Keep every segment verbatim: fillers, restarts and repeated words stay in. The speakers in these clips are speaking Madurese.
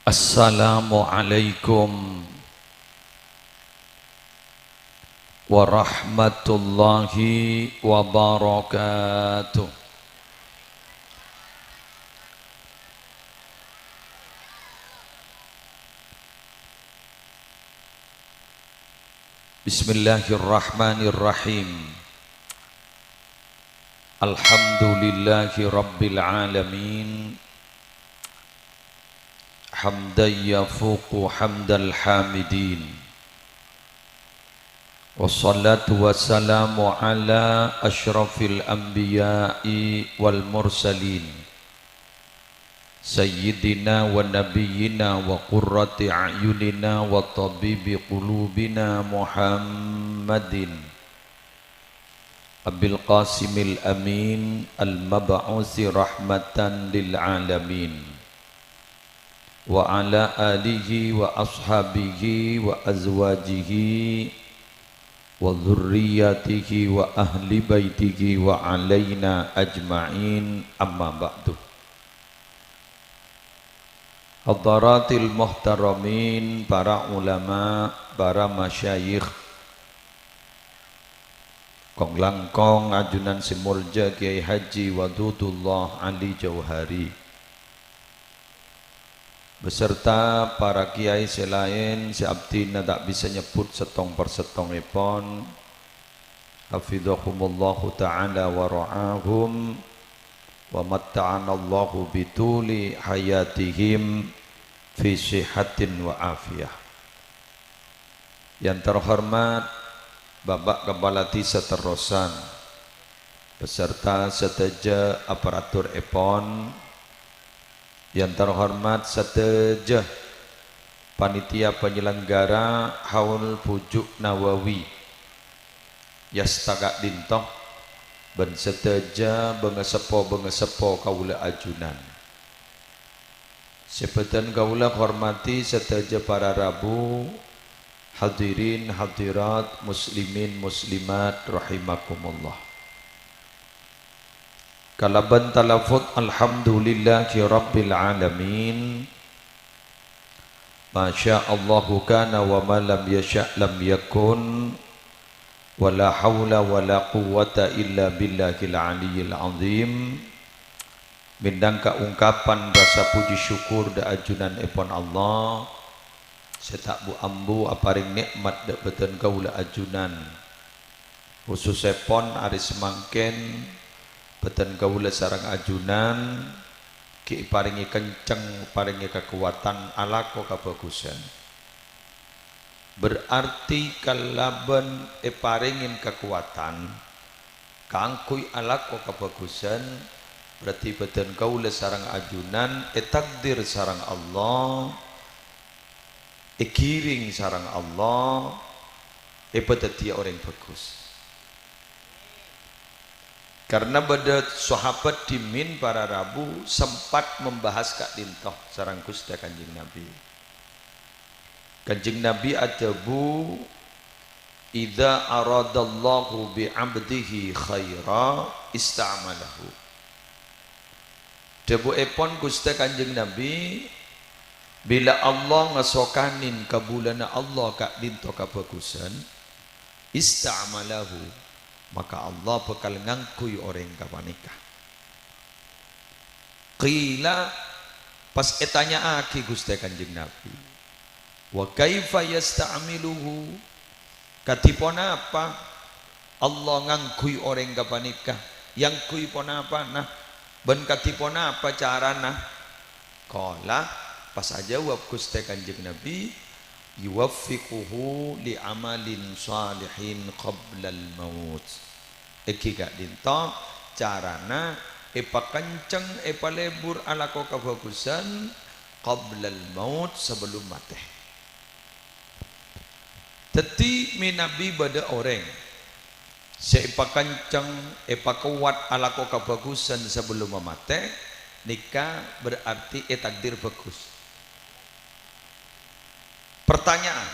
Assalamualaikum warahmatullahi wabarakatuh. Bismillahirrahmanirrahim. Alhamdulillahi rabbil alamin. Hamdan yafuqu hamdal hamidin. Wassalatu wassalamu ala asyrafil anbiya'i wal mursalin. Sayyidina wa nabiyyina wa qurrati a'yunina wa tabibi qulubina Muhammadin Abil Qasimil Amin al-mab'usi rahmatan lil alamin, wa ala alihi wa ashabihi wa azwajihi wa dzurriyyatihi wa ahli baitihi wa alaina ajma'in, amma ba'du. Hadaratil muhtaramin, para ulama, para masyayikh, kong-langkong ajunan sè molja Kyai Haji Wadudullah Ali Jauhari, beserta para kyai sè laèn sè abdhina ta' bisa nyebbhut sèttong-persèttongèpon, hafidhahumullahu ta'ala wa ra'ahum, wa matta'anallahu bituli hayatihim fi sihatin wa afiyah. Yang terhormat Bapak Kepala Desa Terrosan beserta sadhâjâ aparaturèpon, yang terhormat sadhâjâ panitia penyelenggara Haul Bujuk Nawawi, yasta ka'dinto, bân sadhâjâ bângaseppo-bângaseppo kaulâ ajunan. Sè bâdhân kaulâ hormadhi sadhâjâ para rabu, hadirin hadirat, muslimin muslimat rahimakumullah. Kalabân talafut alhamdulillahi rabbil alamin, ma syaa Allahu kana wa ma lam yasya' lam yakun, wa la haula wa la quwwata illa billahil aliyyil azim. Mènangka ungkapan rasa puji syukur dâ' ajunanèpon Allah sè ta' bu-ambu aparèng nè'mat dâ' bâdhân kaulâ ajunan. Khusussèpon arè samangkèn, bâdhân kaulâ sareng ajunan ghi' èparèngè kenceng, èparèngè kakowadhân alako kabhâghusân. Berarti kalabân èparèngè kakowadhân kaangghuy alako kabhâghusân, berarti bâdhân kaulâ sareng ajunan ètakdir sareng Allah, èghiring sareng Allah, èpadhâddhiyâ orèng bhâghus. Karena bâdâ sahabat dhimèn para rabu sempat membahas ka'dinto sareng Ghustè Kanjeng Nabi. Kanjeng Nabi adhâbu, "Idza aradallahu bi 'abdihi khaira ista'malahu." Dhâbuèpon Ghustè Kanjeng Nabi, "Bilâ Allah ngasokanè kabulâna Allah ka'dinto kabhâghusân, ista'malahu, maka Allah bhâkal ngangghuy orèng ghâpanèka." Qila, pas ètanya'aghi Ghustè Kanjeng Nabi, "Wa kaifa yasta'miluhu?" Kadhi ponapa Allah ngangghuy orèng ghâpanèka? Èangghuy ponapana? Bân kadhi ponapa carana? Qala, pas ajâwâb Ghustè Kanjeng Nabi, "Yuwaffiquhu li amalin shalihin qablal maut." Èngghi ka'dinto carana èpakenceng, èpalebur alako kabhâghusân qablal maut, sabellum matè. Dhâddhi, mènabi bâdâ orèng sè èpakenceng, èpakowat alako kabhâghusân sabellumma matè, nèka berarti ètakdir bhâghus. Pertanyaan,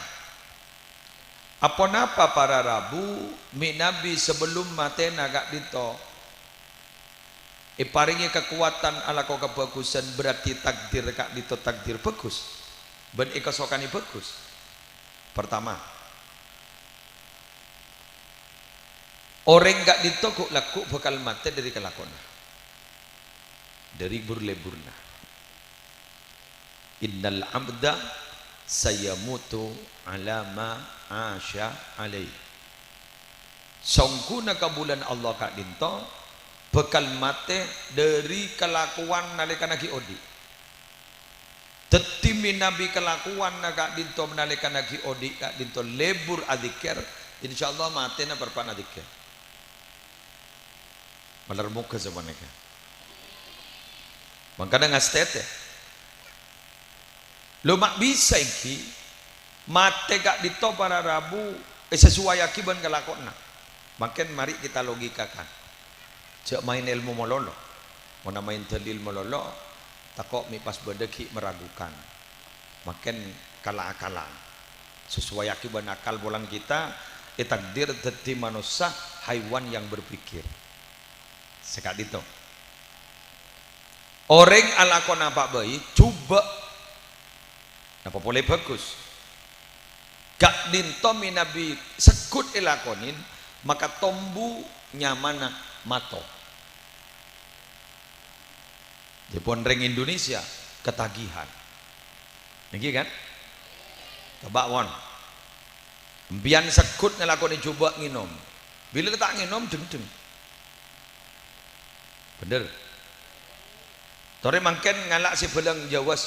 aponapa para rabu mènabi sabellum matèna ka'dinto èparèngè kakowadhân alako kabhâghusân, berarti takdir ka'dinto takdir bhâghus? Bân èkasokanè bhâghus. Pertama, orèng ka'dinto ghu'-lagghu' bhâkal matè dhâri kalakowanna, dhâri bur-lebbhurrâ. "Innal abda sayamutu ala ma asya alaih." Songghuna kabulâna Allah ka'dinto bhâkal matè dhâri kalakowan nalèkana ghi' odi'. Dhâddhi, mènabi kalakowanna ka'dinto nalèkana ghi' odi' ka'dinto lebbhur adzikkèr, insyaallah matèna parappa'na adzikkèr. Malar moghâ sapanèka. Mangkana ngastètè. Lo, ma' bisa ènggi matè ka'dinto para rabu èsasuwayaghi bân kalakowanna. Mangkèn mari kita logikakan. Jhâ' maèn èlmo malolo. Mon amaèn dalil malolo, tako' mè' pas bâdâ ghi' meragukan. Mangkèn kala-akalan. Sasuwayaghi bân akal polana kita ètakdir dhâddhi manossa, haiwan yang berpikir. Saka'dinto. Orèng alako napa bhâi, jhubâ' napa polè bhâghus. Ka'dinto mènabi segghut èlakonè, maka tombu nyamana mato. Dhâddhi pon rèng Indonesia ketagihan. Ènggi kan? Coba, won. Sampèyan segghut ngalakonè jhubâ' ngènom. Bilâ la ta' ngènom, dhengdheng. Bhender. Torè mangkèn ngala' sè bhâlâng jâwâs.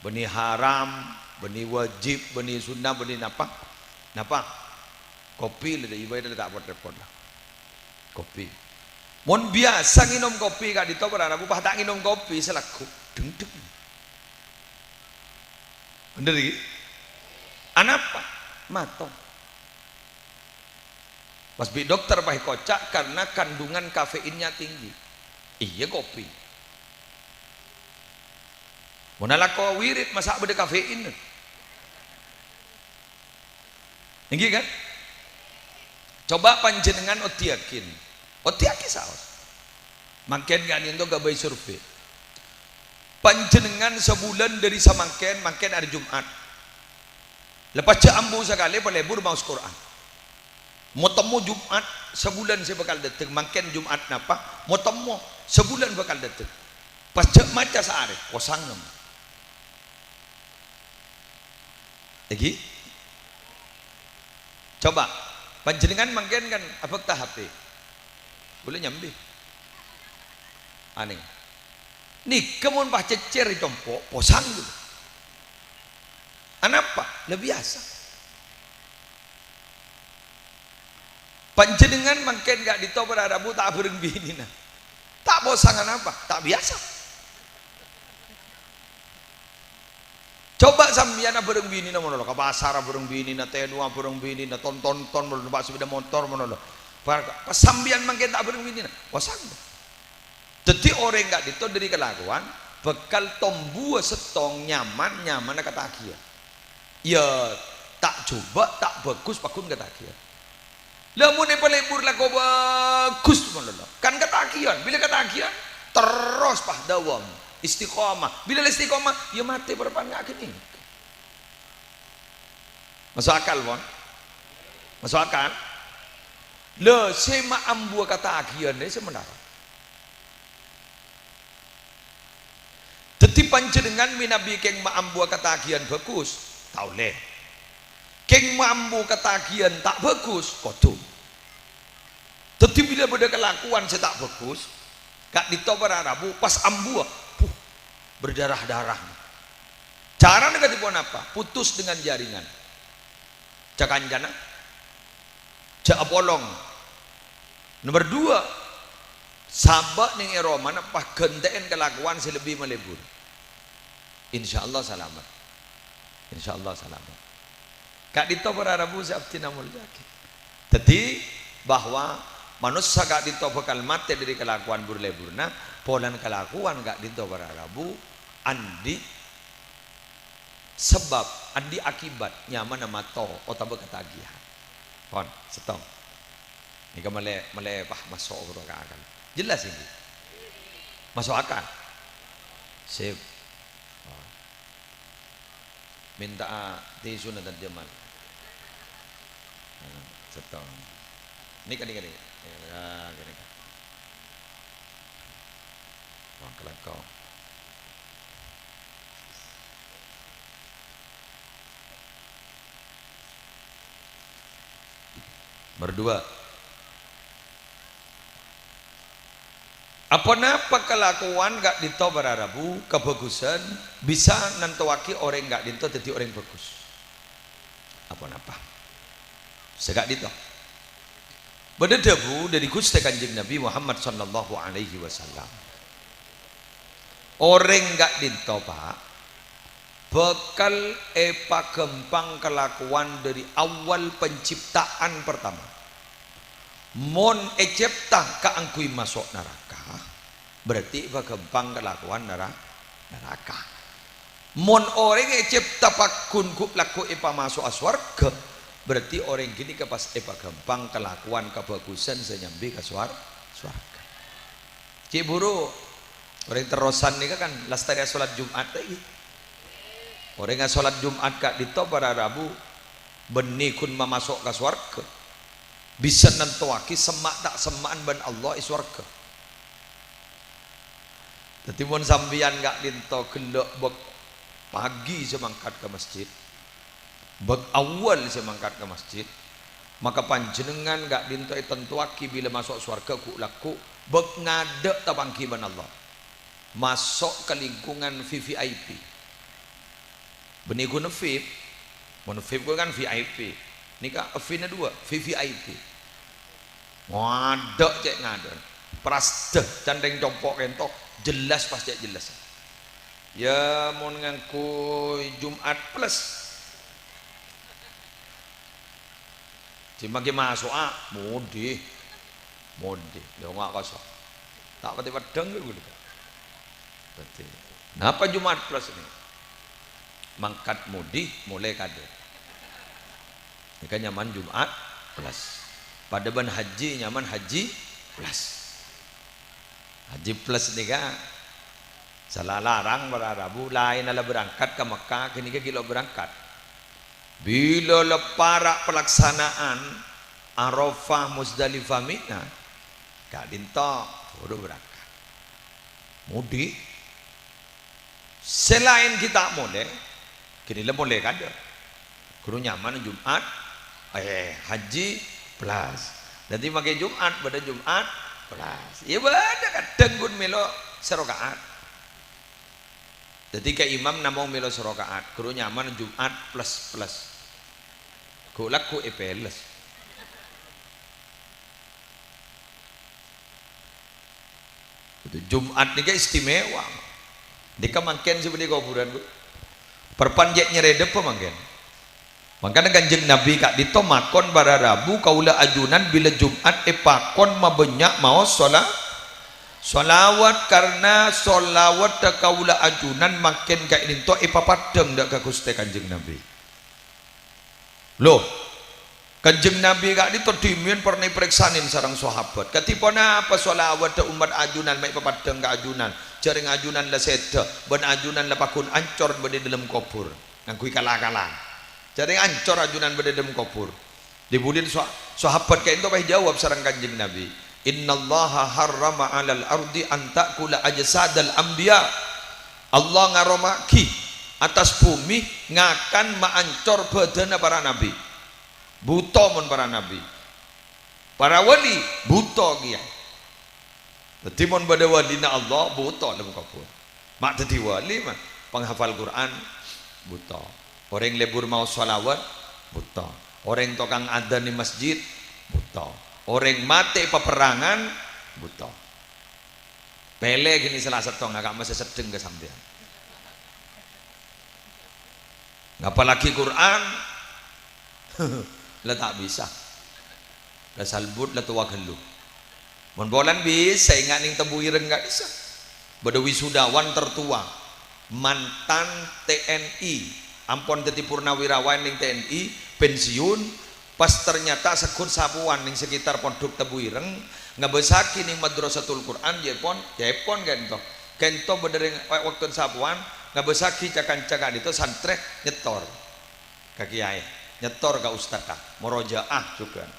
Bânnè haram, bânnè wajib, bânnè sunnah, bânnè napa? Napa? Kopi la, dâ' iyâ bhâi la ta' pot-rèpot la. Kopi. Mon biyasa ngènom kopi ka'dinto para rabu, pas ta' ngènom kopi, salagghu', dhengdheng. Bhender, ghi? Anapa? Mato. Pas bi' dokter pas èkoca' karena kandungan kafeinnya tinggi. Iyâ, kopi. Mon alako wirid, masa' bâdâ kafein? Ènggi, kan? Coba panjhennengngan odiyâghin. Odiyâghi saos. Mangkèn ka'dinto ghâbây survei. Panjhennengngan sabulân dhâri samangkèn, mangkèn arè Jum'at. La pas jhâ' ambu sakalè, palebur maos Qur'an. Mo-, temmo Jum'at sabulân sè bhâkal dâteng, mangkèn Jum'at napa? Mo-, temmo sabulân bhâkal dâteng. Pas jhâ' maca saarè, kosang nemmo. Ènggi? Coba, panjhennengngan mangkèn kan abhâkta H P. Bulâ nyambi. Anèng. Nèka mon pas cècèr è compo', posang, gitu. Anapa? La biyasa. Panjhennengngan mangkèn ka'dinto para rabu ta' abhâreng binèna. Ta' posang anapa? Ta' biyasa. Coba sampèyan abhâreng binèna malolo, ka pasar abhâreng binèna, tèno abhâreng binèna, ton-tonton malolo, numpa' sepeda motor malolo. Pas, pas sampèyan mangkèn ta' abhâreng binèna, posang. Dhâddhi orèng ka'dinto dhâri kalakowan bhâkal tombuwâ sèttong nyaman, nyamanna katagiyan. Iyâ, ta' jhubâ', ta' bhâghus, pagghun katagiyan. La, mon èpalebur lako bhâghus malolo, kan katagiyan. Bilâ katagiyan, terros pas dâwâm, istiqomah. Bilâ la istiqomah, iyâ matè parappa'na nga' ghânèka. Maso' akal, pon? Maso' akal? La, sè maambuwâ katagiyan rèya sè manarak. Dhâddhi, panjhennengngan mènabi kèng maambuwâ katagiyan bhâghus, ta' ollè. Kèng maambu katagiyan ta' bhâghus, kodhu. Dhâddhi, bilâ bâdâ kalakowan sè ta' bhâghus, ka'dinto para rabu pas ambuwâ, buh, berdarah-darah. Carana kadhi ponapa? Putus dengan jaringan. Ca-kancana, jhâ' apolong. Nomer dua, sabâ' neng è romana pas ghântè'èn kalakowan sè lebbi malebur. Insyaallah salamet. Insyaallah salamet. Ka'dinto para rabu sè abdhina molja'aghi. Dhâddhi, bahwa manossa ka'dinto bhâkal matè dhâri kalakowan bur-leburrâ, polana kalakowan ka'dinto para rabu andi' sabâb, andi' akibat, nyamana mato otabâ katagihan. Pon, sèttong. Nèka malè, malè, wah, maso' bhuru ka akal. Jelas ini? Maso' akal? Sip. Oh. Mènta'a tisuna, Tan Jamal. Nah, sèttong. Nèka, nèka, nèka. Ya, ghânèka. Wah, kalako. Nomor dua. Aponapa kalakowan ka'dinto para rabu kabhâghusân bisa nantowaghi orèng ka'dinto dhâddhi orèng bhâghus? Aponapa? Sè ka'dinto. Bâdâ dhâbu dhâri Ghustè Kanjeng Nabi Muhammad sallallahu alaihi wasallam, "Orèng ka'dinto, Pa', bhâkal èpaghâmpang kalakowan dhâri awwal penciptaan partama." Mon ècèpta kaangghuy maso' naraka, berarti èpaghâmpang kalakowan nara-, naraka. Mon orèng ècèpta paggun ghu'-, lagghu' èpamaso'a sowarghâ, berarti orèng ghânèka pas èpaghâmpang kalakowan kabhâghusân sè nyambi ka sowar-, sowarghâ. Cè' buru, orèng terrosan nèka kan lastarè asolat Jum'at, ta' ghi? Orèng asolat Jum'at ka'dinto para rabu, bânnè ghun mamaso' ka sowarghâ. Bisa nantowaghi semma' ta' semma'an bân Allah è sowarghâ. Dhâddhi, mon sampèyan ka'dinto ghellâ' bâk pagi sè mangkat ka masjid, bâk awwal sè mangkat ka masjid, maka panjhennengngan ka'dinto ètantowaghi bilâ maso' sowarghâ ghu'-, lagghu' bâk ngadâ' tapangghi bân Allah. Maso' ka lingkungan V V I P. Bânnè ghun V I P. Mon V I P kan V I P. Nèka V-na duwâ', V V I P. Ngadâ' cè' ngadâ'. Prasdhâ can rèng compo' kènto, jelas pas cè' jelas. Ya, mon ngangghuy Jum'at Plus. Sè maghi maso'a, modi. Modi. Ya, nga' kosong. Ta' patè peddhâng ghâllu. Berarti, napa Jum'at Plus nèka? Mangkat modi, molè kadâ'. Nèka nyamana Jum'at Plus. Padâ bân haji, nyamana Haji Plus. Haji Plus nèka sala larang para rabu, laènna la berangkat ka Mekkah, ghânèka ghi' lo' berangkat. Bilâ la para' pelaksanaan Arafah, Muzdalifah, Mina, ka'dinto buru berangkat. Modi. Sè laèn ghi' ta' molè, ghânèka la molè kadâ'. Ghuru nyamana Jum'at, eh, Haji Plus. Dhâddhi maghi Jum'at, bâdâ Jum'at Plus. Iyâ bâdâ kadhâng ghun mèlo saroka'at. Dhâddhi ka imam namong mèlo saroka'at, ghuru nyamana Jum'at Plus-plus. Ghu'-, lagghu' èpèlès. Itu Jum'at nèka istimewa. Nèka mangkèn sè bâdâ è kobhurân, Bu. Parpan cè' nyarèdhâbbhâ mangkèn. Mangkana Kanjeng Nabi ka'dinto makon para rabu, "Kaulâ ajunan bilâ Jum'at èpakon mabânnya' maos sola-, solawat, karna solawat kaulâ ajunan mangkèn ka'dinto èpapaddhâng dâ' ka Ghustè Kanjeng Nabi." Loh, Kanjeng Nabi ka'dinto dhimèn pernah èparèksanè sareng sahabat. Kadhi ponapa solawat dâ' ommat ajunan ma' èpapaddhâng ka ajunan? Jhâ' rèng ajunan la sèdhâ, bân ajunan la pagghun ancor bâdâ è dâlem kobhur. Ngangghuy kala-kala. Jhâ' rèng ancor ajunan bâdâ è dâlem kobhur. Dhi-budhina sa-, sahabat ka'dinto pas èjâwâb sareng Kanjeng Nabi, "Innallaha harrama 'alal ardi an ta'kula ajsadal anbiya." Allah ngaroma'aghi attas bhumè ngakan maancor bhâdhânna para nabbhi. Bhuto mon para nabbhi. Para wali bhuto kèya. Dhâddhi, mon bâdâ walina Allah, bhuto lem kobhur. Ma' dhâddhi wali, ma' panghafal Qur'an, bhuto. Orèng lebur maos shalawat, bhuto. Orèng tokang adzan è masjid, bhuto. Orèng matè è paperrangan, bhuto. Pèlè ghânèka sala sèttongnga, ka' masa seddheng ka sampèyan. Ngapalaghi Qur'an, la ta' bisa. La salbut, la towa ghâllu. Mon polana bisa, enga' neng Tebu Ireng ka'dissa'. Bâdâ wisudawan tertua, mantan T N I, ampon dhâddhi purnawirawan neng T N I, pensiun, pas ternyata segghut sapowan neng sekitar Pondok Tebu Ireng, ngabâsaghi neng Madrasatul Qur'an, jhâ' pon, jhâ' pon ka'dinto. Ka'dinto bâdâ rèng, è-, bâkto sapowan, Ngabâssaghi ca-kanca ka'dinto santrè nyètor ka kèyaè, nyètor ka ustadhâ, morojaah jhughân.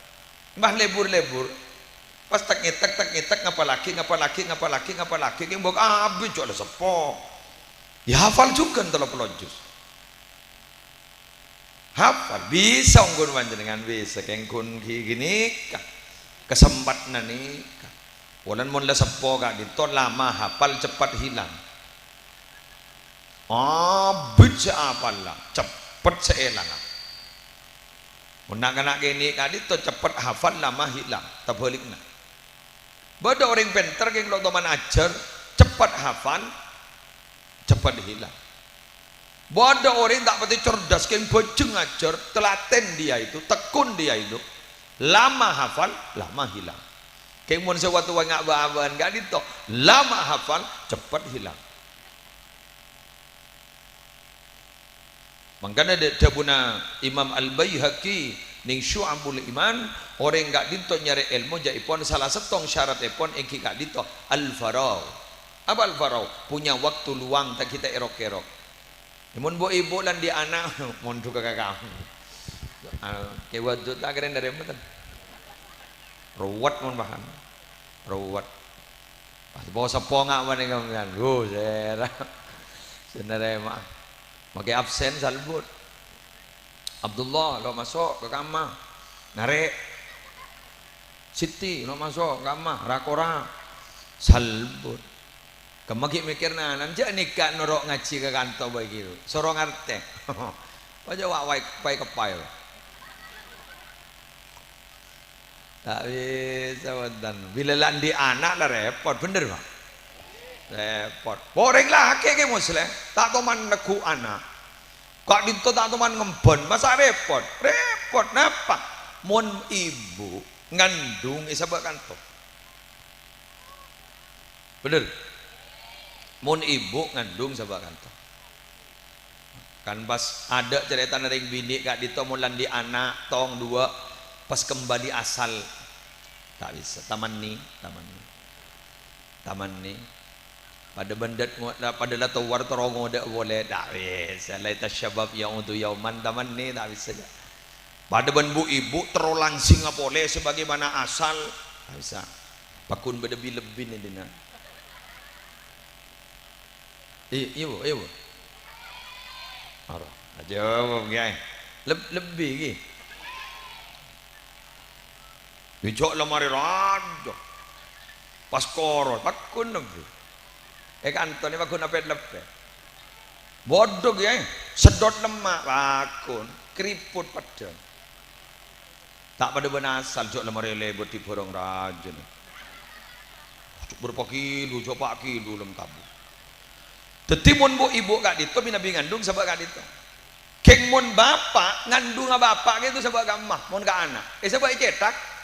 Mbah lebur-lebur, pas tèk-ngètèk, tèk-ngètèk, ngapallaghi, ngapallaghi, ngapallaghi, ngapallaghi, kèng bâk abit jhughân la seppo. Ya hafal jhughân tello polo juz. Hafal, bisa ongghu panjhennengngan, bisa, kèng ghun ghi-, ghânèka. Kasempadhânna nèka. Polana mon la seppo ka'dinto, lama hafal, cepat hilang. Abit sè apalla, ceppet sè èlanga. Mon na'-kana' kènè' ka'dinto, ceppet hafal, lama hilang, tabhâlikna. Bâdâ orèng pènter, kèng lo' toman ajhâr, ceppet hafal, ceppet hilang. Bâdâ orèng ta' patè cerdas, kèng bhâjheng ajhâr, telaten dia itu, tekun dia itu, lama hafal, lama hilang. Kèng mon sè wa-towa nga'-bâbâ'ân ka'dinto, lama hafal, ceppet hilang. Mangkana dhâ-, dhâbuna Imam Al-Baihaqi neng Syu'abul Iman, orèng ka'dinto nyarè èlmo jâ'èpon sala sèttong syaratèpon èngghi ka'dinto al-faragh. Apa al-faragh? Punya waktu luang, ta' ghita' èrok-èrok. Mon bu-ibu la andi' ana', mondhughâ ka kamu. Ah, kè wadud ta' kèra narèma ten. Ruwet mon paham. Ruwet. Pas po-seppo nga' panèka sampèyan. Wuh, sèra. Sè narèma. Makè absen salbut. "Abdullah, lo' maso' ka kamma. Narè'. Siti, lo' maso' ka kamma. Ra-kora." Salbut. Kemma ghi' mèkkèrna, "Nan jâ' nèka noro' ngajhi ka kanto bhâi ghi'. Soro ngartè." Pajâ wa-, wae, wae kepae. Ta' bisa, bhunten. Bilâ la andi' ana' la rèpot, bhender, Pak? Rèpot. Orèng lakè' kè Musleh, ta' toman neggu' ana'. Ka'dinto ta' toman ngemban, masa' rèpot? Rèpot, napa? Mon ibu ngandung èsabâ' kanto. Bhender? Mon ibu ngandung sabâ' kanto. Kan pas adâ' carètana rèng binè' ka'dinto mon la andi' ana' tong duwâ', pas kembali asal. Ta' bisa. Tamanni, tamanni. Tamanni. Padâ bân dât ngo-, padâ la towar terro ngodâ polè. Ta' bisa. Laita syabab ya'udu yauman, tamanni, ta' bisa, jâ'. Padâ bân bu-ibu terro langsinga polè sebagaimana asal. Ta' bisa. Pagghun bâdâ bi-, lebbina è dinna'. I-, iyâ, Bu, iyâ, Bu. Ara. Ajâwâb, Kèyaè. Leb-, lebbi, ghi. Bhâjâ' la marè rajâ. Pas koro, pagghun lebbi. È kantona pagghun apèt-leppèt. Bâdâ, Kèyaè. Seddhot lemma', pagghun. Keriput peddhâng. Ta' padâ bân asal, jâ' la marè lèbât è bhârâng rajâna. Jâ' bârâmpa kilo, jâ' pa' kilo lem tabu. Dhâddhi, mon bu-ibu ka'dinto, bi-, nabi ngandung sabâ' ka'dinto. Kèng mon bapa', ngandungnga bapa' ka'dinto sabâ' ka emma, mon ka ana'. Èsabâ' ècèthak.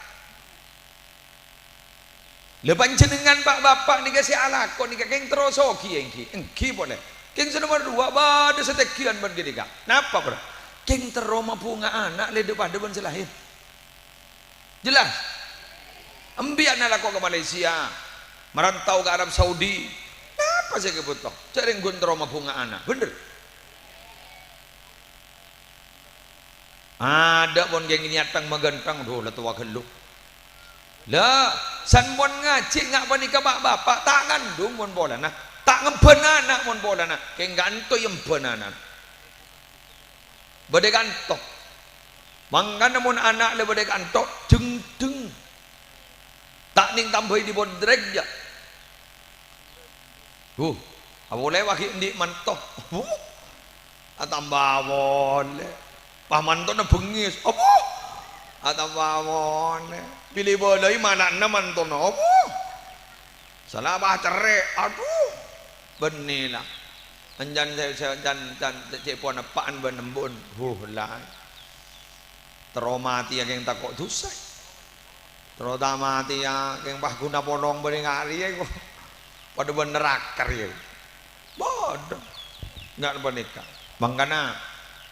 Lha, panjhennengngan, Pa', Bapa' nèka sè alako nèka kèng terro soghi, èngghi? Èngghi polè. Kèng sè nomer duwâ', bâdâ satèngghiyân bân ghânèka. Napa, Bro? Kèng terro mabhunga ana' lè dhâ-, padâ bân sè laèn. Jelas? Embiyan alako ka Malaysia, marantau ka Arab Saudi. Napa sè èkabhuto? Jhâ' rèng ghun terro mabhunga ana'. Bhender? Adâ' pon kèng niyatang maghântheng, dhu, la towa ghâllu. La, san pon ngajhi nga' panèka, Pa', Bapa', ta' ngandung mon polana, ta' ngemban ana' mon polana, kèng kanto èyemban ana'. Bâdâ kanto. Mangkana mon ana' la bâdâ kanto, dhengdheng. Ta' nèng tambhâi dipon drèk, jâ'. Huh, apolè wa ghi' andi' manto. Huh, atamba polè. Pas mantona bengngis. Abuh, atamba polè. Bilâ èbâlâi mana'na mantona. Abuh. Sala pas cerrè'. Adhu. Bânnè la. Enjân sè, sè, enjân, enjân, cè' ponappa'an bân embu'en. Huh, la. Terro matèya kèng tako' dhusa. Terro ta' matèya kèng pas ghun apolong bâriyâ, arèya kok padâ bân neraka rèya. Bâdâ. Nga' panèka. Mangkana,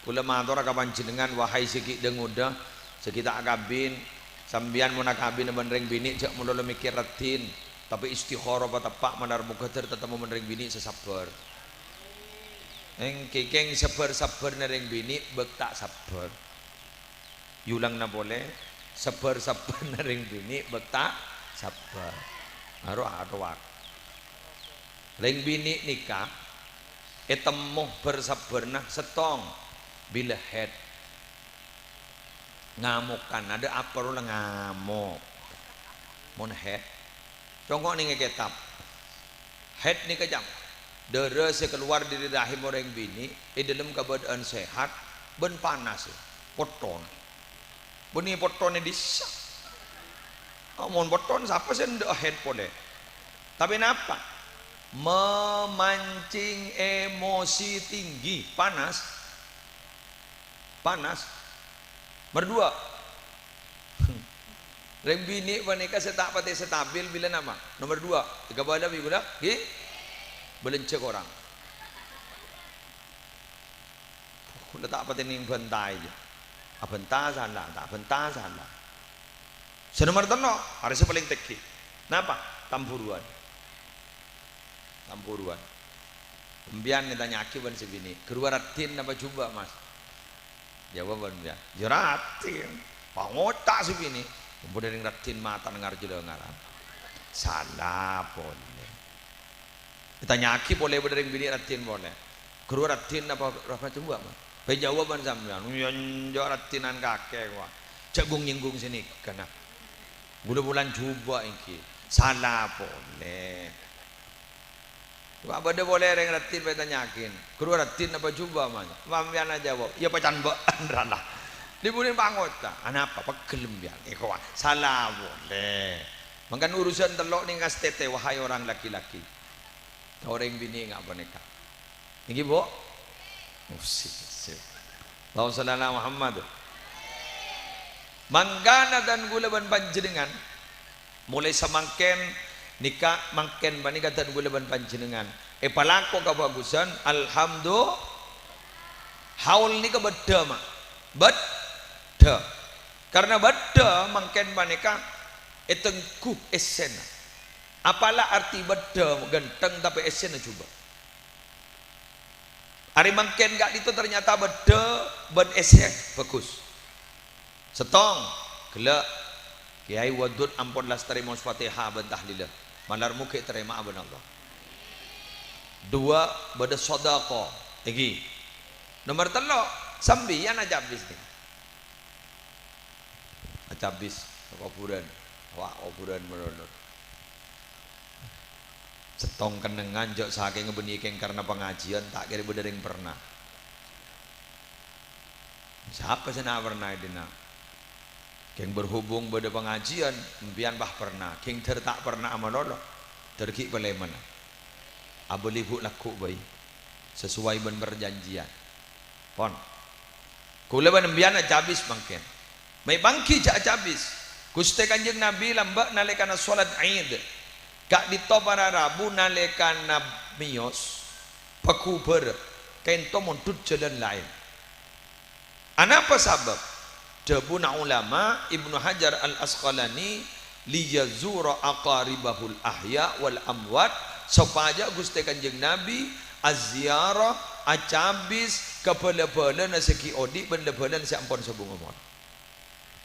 kaulâ matora ka panjhennengngan, wahai sè ghi' dhâ-ngodâ, sè ghi' ta' akabin, sampèyan mon akabin bân rèng binè', jhâ' malolo mèkkèr raddhin, tapè istikharah pateppa' malar moghâ dhâr tatemmo bân rèng binè' sè sabbhâr. Èngghi, kèng, sabbhâr-sabbhârrâ rèng binè' bâk ta' sabbhâr. Èolangana polè, sabbhâr-sabbhârrâ rèng binè' bâk ta' sabbhâr. Aro atowa. Rèng binè' nèka ètemmo bhâr-sabbhârrâ sèttong bilâ haid. Ngamokan, adâ' apa rowa la ngamok. Mon haid, congo' nèng è kètab. Haid nèka, jhâ', dârâ sè kalowar dâri rahim orèng binè' è dâlem kabâdâ'ân sehat bân panas, potton. Bânnè potton è dissa'. Ah, mon potton, sapa sè endâ' haid polè? Tapè napa? Memancing emosi tinggi, panas. Panas. Nomer dua, rèng binè' panèka sè ta' patè stabil bilâ napa? Nomer dua, èkabâlâ bi' kaulâ, ghi? Bâlânjhâ korang. Kaulâ ta' patè nèng bântaè, jâ. Abânta sala, ta' abânta sala. Sè nomer tello', arè sè palèng tèngghi. Napa? Tambhuruwân. Tambhuruwân. Sampèyan ètanya'aghi bân sè binè', "Ghâruwa raddhin napa jhubâ', Mas?" Jâwâbhân sampèyan, "Yâ raddhin." Pangoca' sè binè', "Mon bâdâ rèng raddhin mata nengngar jhâlângaran." Sala polè. Ètanya'aghi polè bâdâ rèng binè' raddhin polè, "Ghâruwa raddhin napa, napa jhubâ', Mas?" Bhâi jâwâbhân sampèyan, "Yâ enjâ' raddhinan kakè, wa. Jhâ' gung-nyènggung sè nèka, na. Bulâ-bulân jhubâ' èngghi." Sala polè. Wa, bâdâ polè rèng raddhin bhâi ètanya'aghin, "Ghâruwa raddhin napa jhubâ', Mas?" Sampèyan ajâwâb, "Yâ pacan bâ'ân ra la." Dhi-budhina pangoca', "Anapa? Pegghel sampèyan." Èkowa, sala polè. Mangkana urusan tello' nèng kastètè, wahai orang laki-laki. Ka orèng binè' nga' panèka. Nèngghi, Bu? Oh, sip, sip. Allahumma shalli ala Muhammad. Mangkana dân kaulâ bân panjhennengngan, molaè samangkèn nèka, mangkèn panèka dân kaulâ bân panjhennengngan èpalako kabhâghusân, alhamdu-, haul nèka bâddhâ, ma'. Bâddhâ. Karna bâddhâ mangkèn panèka ètengghu èssèna. Apala artè bâddhâ ghântheng tapè èssèna jhubâ'. Arè mangkèn ka'dinto ternyata bâddhâ bân èssè bhâghus. Sèttong, ghellâ', Kèyaè Wadud ampon lastarè maos Fatihah bân tahlila. Malar moghi ètarèma'a bân Allah. Duwâ', bâdâ sodako. Èngghi. Nomer tello', sampèyan acabis nèka. Acabis ka kobhurân. Wa', kobhurân malolo. Sèttong kennengngan jhâ' sakènga bânnè kèng karna pangajiyân, ta' kèra bâdâ rèng perna. Sapa sè na' perna è dinna'? Kèng berhubung bâdâ pangajiyân, sampèyan pas perna. Kèng dhâr ta' perna'a malolo, dhâr ghi' palèmana. Abâli bu' lagghu' bhâi, sesuai bân parjhânjhiyân. Pon. Kaulâ bân sampèyan acabis mangkèn. Mè' pangghi jhâ' acabis. Ghustè Kanjeng Nabi lambâ' nalèkana sholat Id. Ka'dinto para rabu nalèkana mèyos, paghubâr, ka'dinto mondhut jhâlân laèn. Anapa sabâb? Dhâbuna ulama, Ibnu Hajar Al-Asqalani, "Liyazura aqaribahul ahya wal amwat," sopajâ Ghustè Kanjeng Nabi aziarah, acabis ka bhâlâ-bhâlâna sè ghi' odi' bân la-bhâlâna sè ampon sobung omor.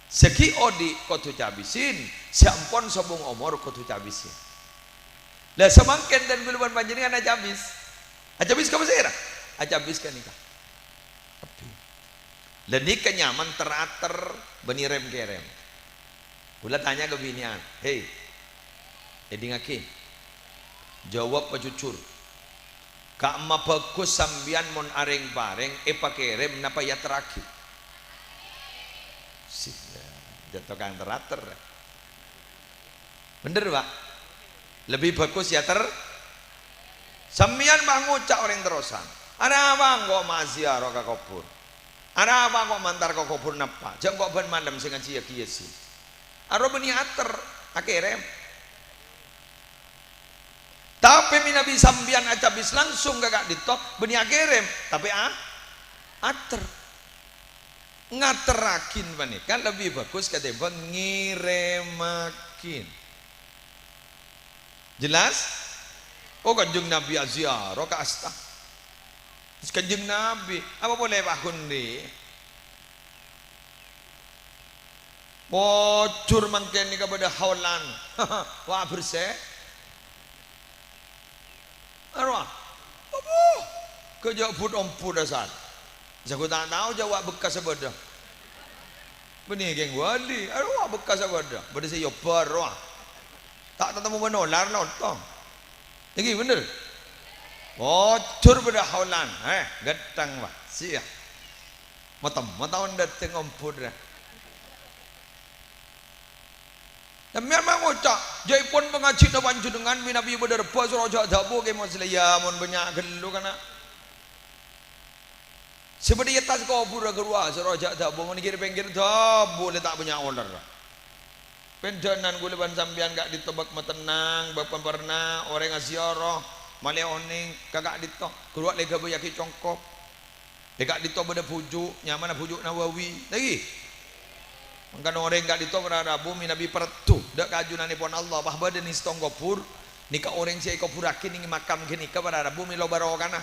Sè ghi' odi' kodhu cabisin, sè ampon sobung omor kodhu cabisin. La, samangkèn dân kaulâ bân panjhennengngan acabis. Acabis ka pasèra? Acabis ka nèka. Kabbhi. La nèka nyaman ter-ater bânnè rèm-kèrèm. Kaulâ tanya ka binè'an, "Hei, èdingngaghi. Jâwâb pajhujhur. Ka'emma bhâghus sampèyan mon arèng-parèng èpakèrèm napa èaterraghi?" Sih, ya, jhâ' tokang ter-ater. Bhender, Pak? Lebbi bhâghus èater-, sampèyan pas ngoca' orèng terrosan, "Arapa engko' ma' ziarah ka kobhur? Arapa engko' mantar ka kobhur napa? Jhâ' engko' bân malem sè ngajhiyâghi Yasin." Aro bânnè ater, akèrèm. Tapè mènabi sampèyan acabis langsung ka ka'dinto, bânnè akèrèm, tapè a-, ater. Ngaterraghi panèka lebbi bhâghus katèmbhâng ngèrèmmaghi. Jelas? Oh, Kanjeng Nabi aziarah ka'asta. Kanjeng Nabi, apa polè paghundi? Pojhur mangkèn nèka bâdâ haolan. Wa' bersè. Arowa. Apa? Kajâ' but-ombut asal. Saku ta' tao jâ' wa' bekkassa bâdâ. Bânnè kèng wali. Arowa bekkassa bâdâ. Bâdâ sè èobâ rowa. Ta' tatemmo bân olar lontong. Èngghi bhender. Pojhur bâdâ haolan. Eh, ghânteng, Pak. Siya. Matemmo taon dâteng ombut, rè. Sampèyan ma' ngoca', jâ'èpon pangajhina panjhennengngan mènabi bâdâ rebbhâ soro jâ' dhâbu, Kè Musleh, iyâ, mon bânnya' ghâllu, kana'. Sè bâdâ è attas kobhurrâ ghâruwa, soro jâ' dhâbu, mon ghi' rè-pèngghir dhâbu, lè ta' bânnya' olar. Pendhânan kaulâ bân sampèyan ka'dinto bâk matennang, bâk paperna, orèng aziarah, malè onèng ka ka'dinto, ghâruwa lè ghâbâyyaghi congkop. È ka'dinto bâdâ bhuju', nyamana bhuju' Nawawi. Lagi. Mangkana orèng ka'dinto para rabu mènabi parèddhu dâ' ka ajunanèpon Allah, pas bâdâ neng sèttong kobhur, nèka orèng sè èkobhurraghi neng makam ghânèka para rabu mèlo barokana.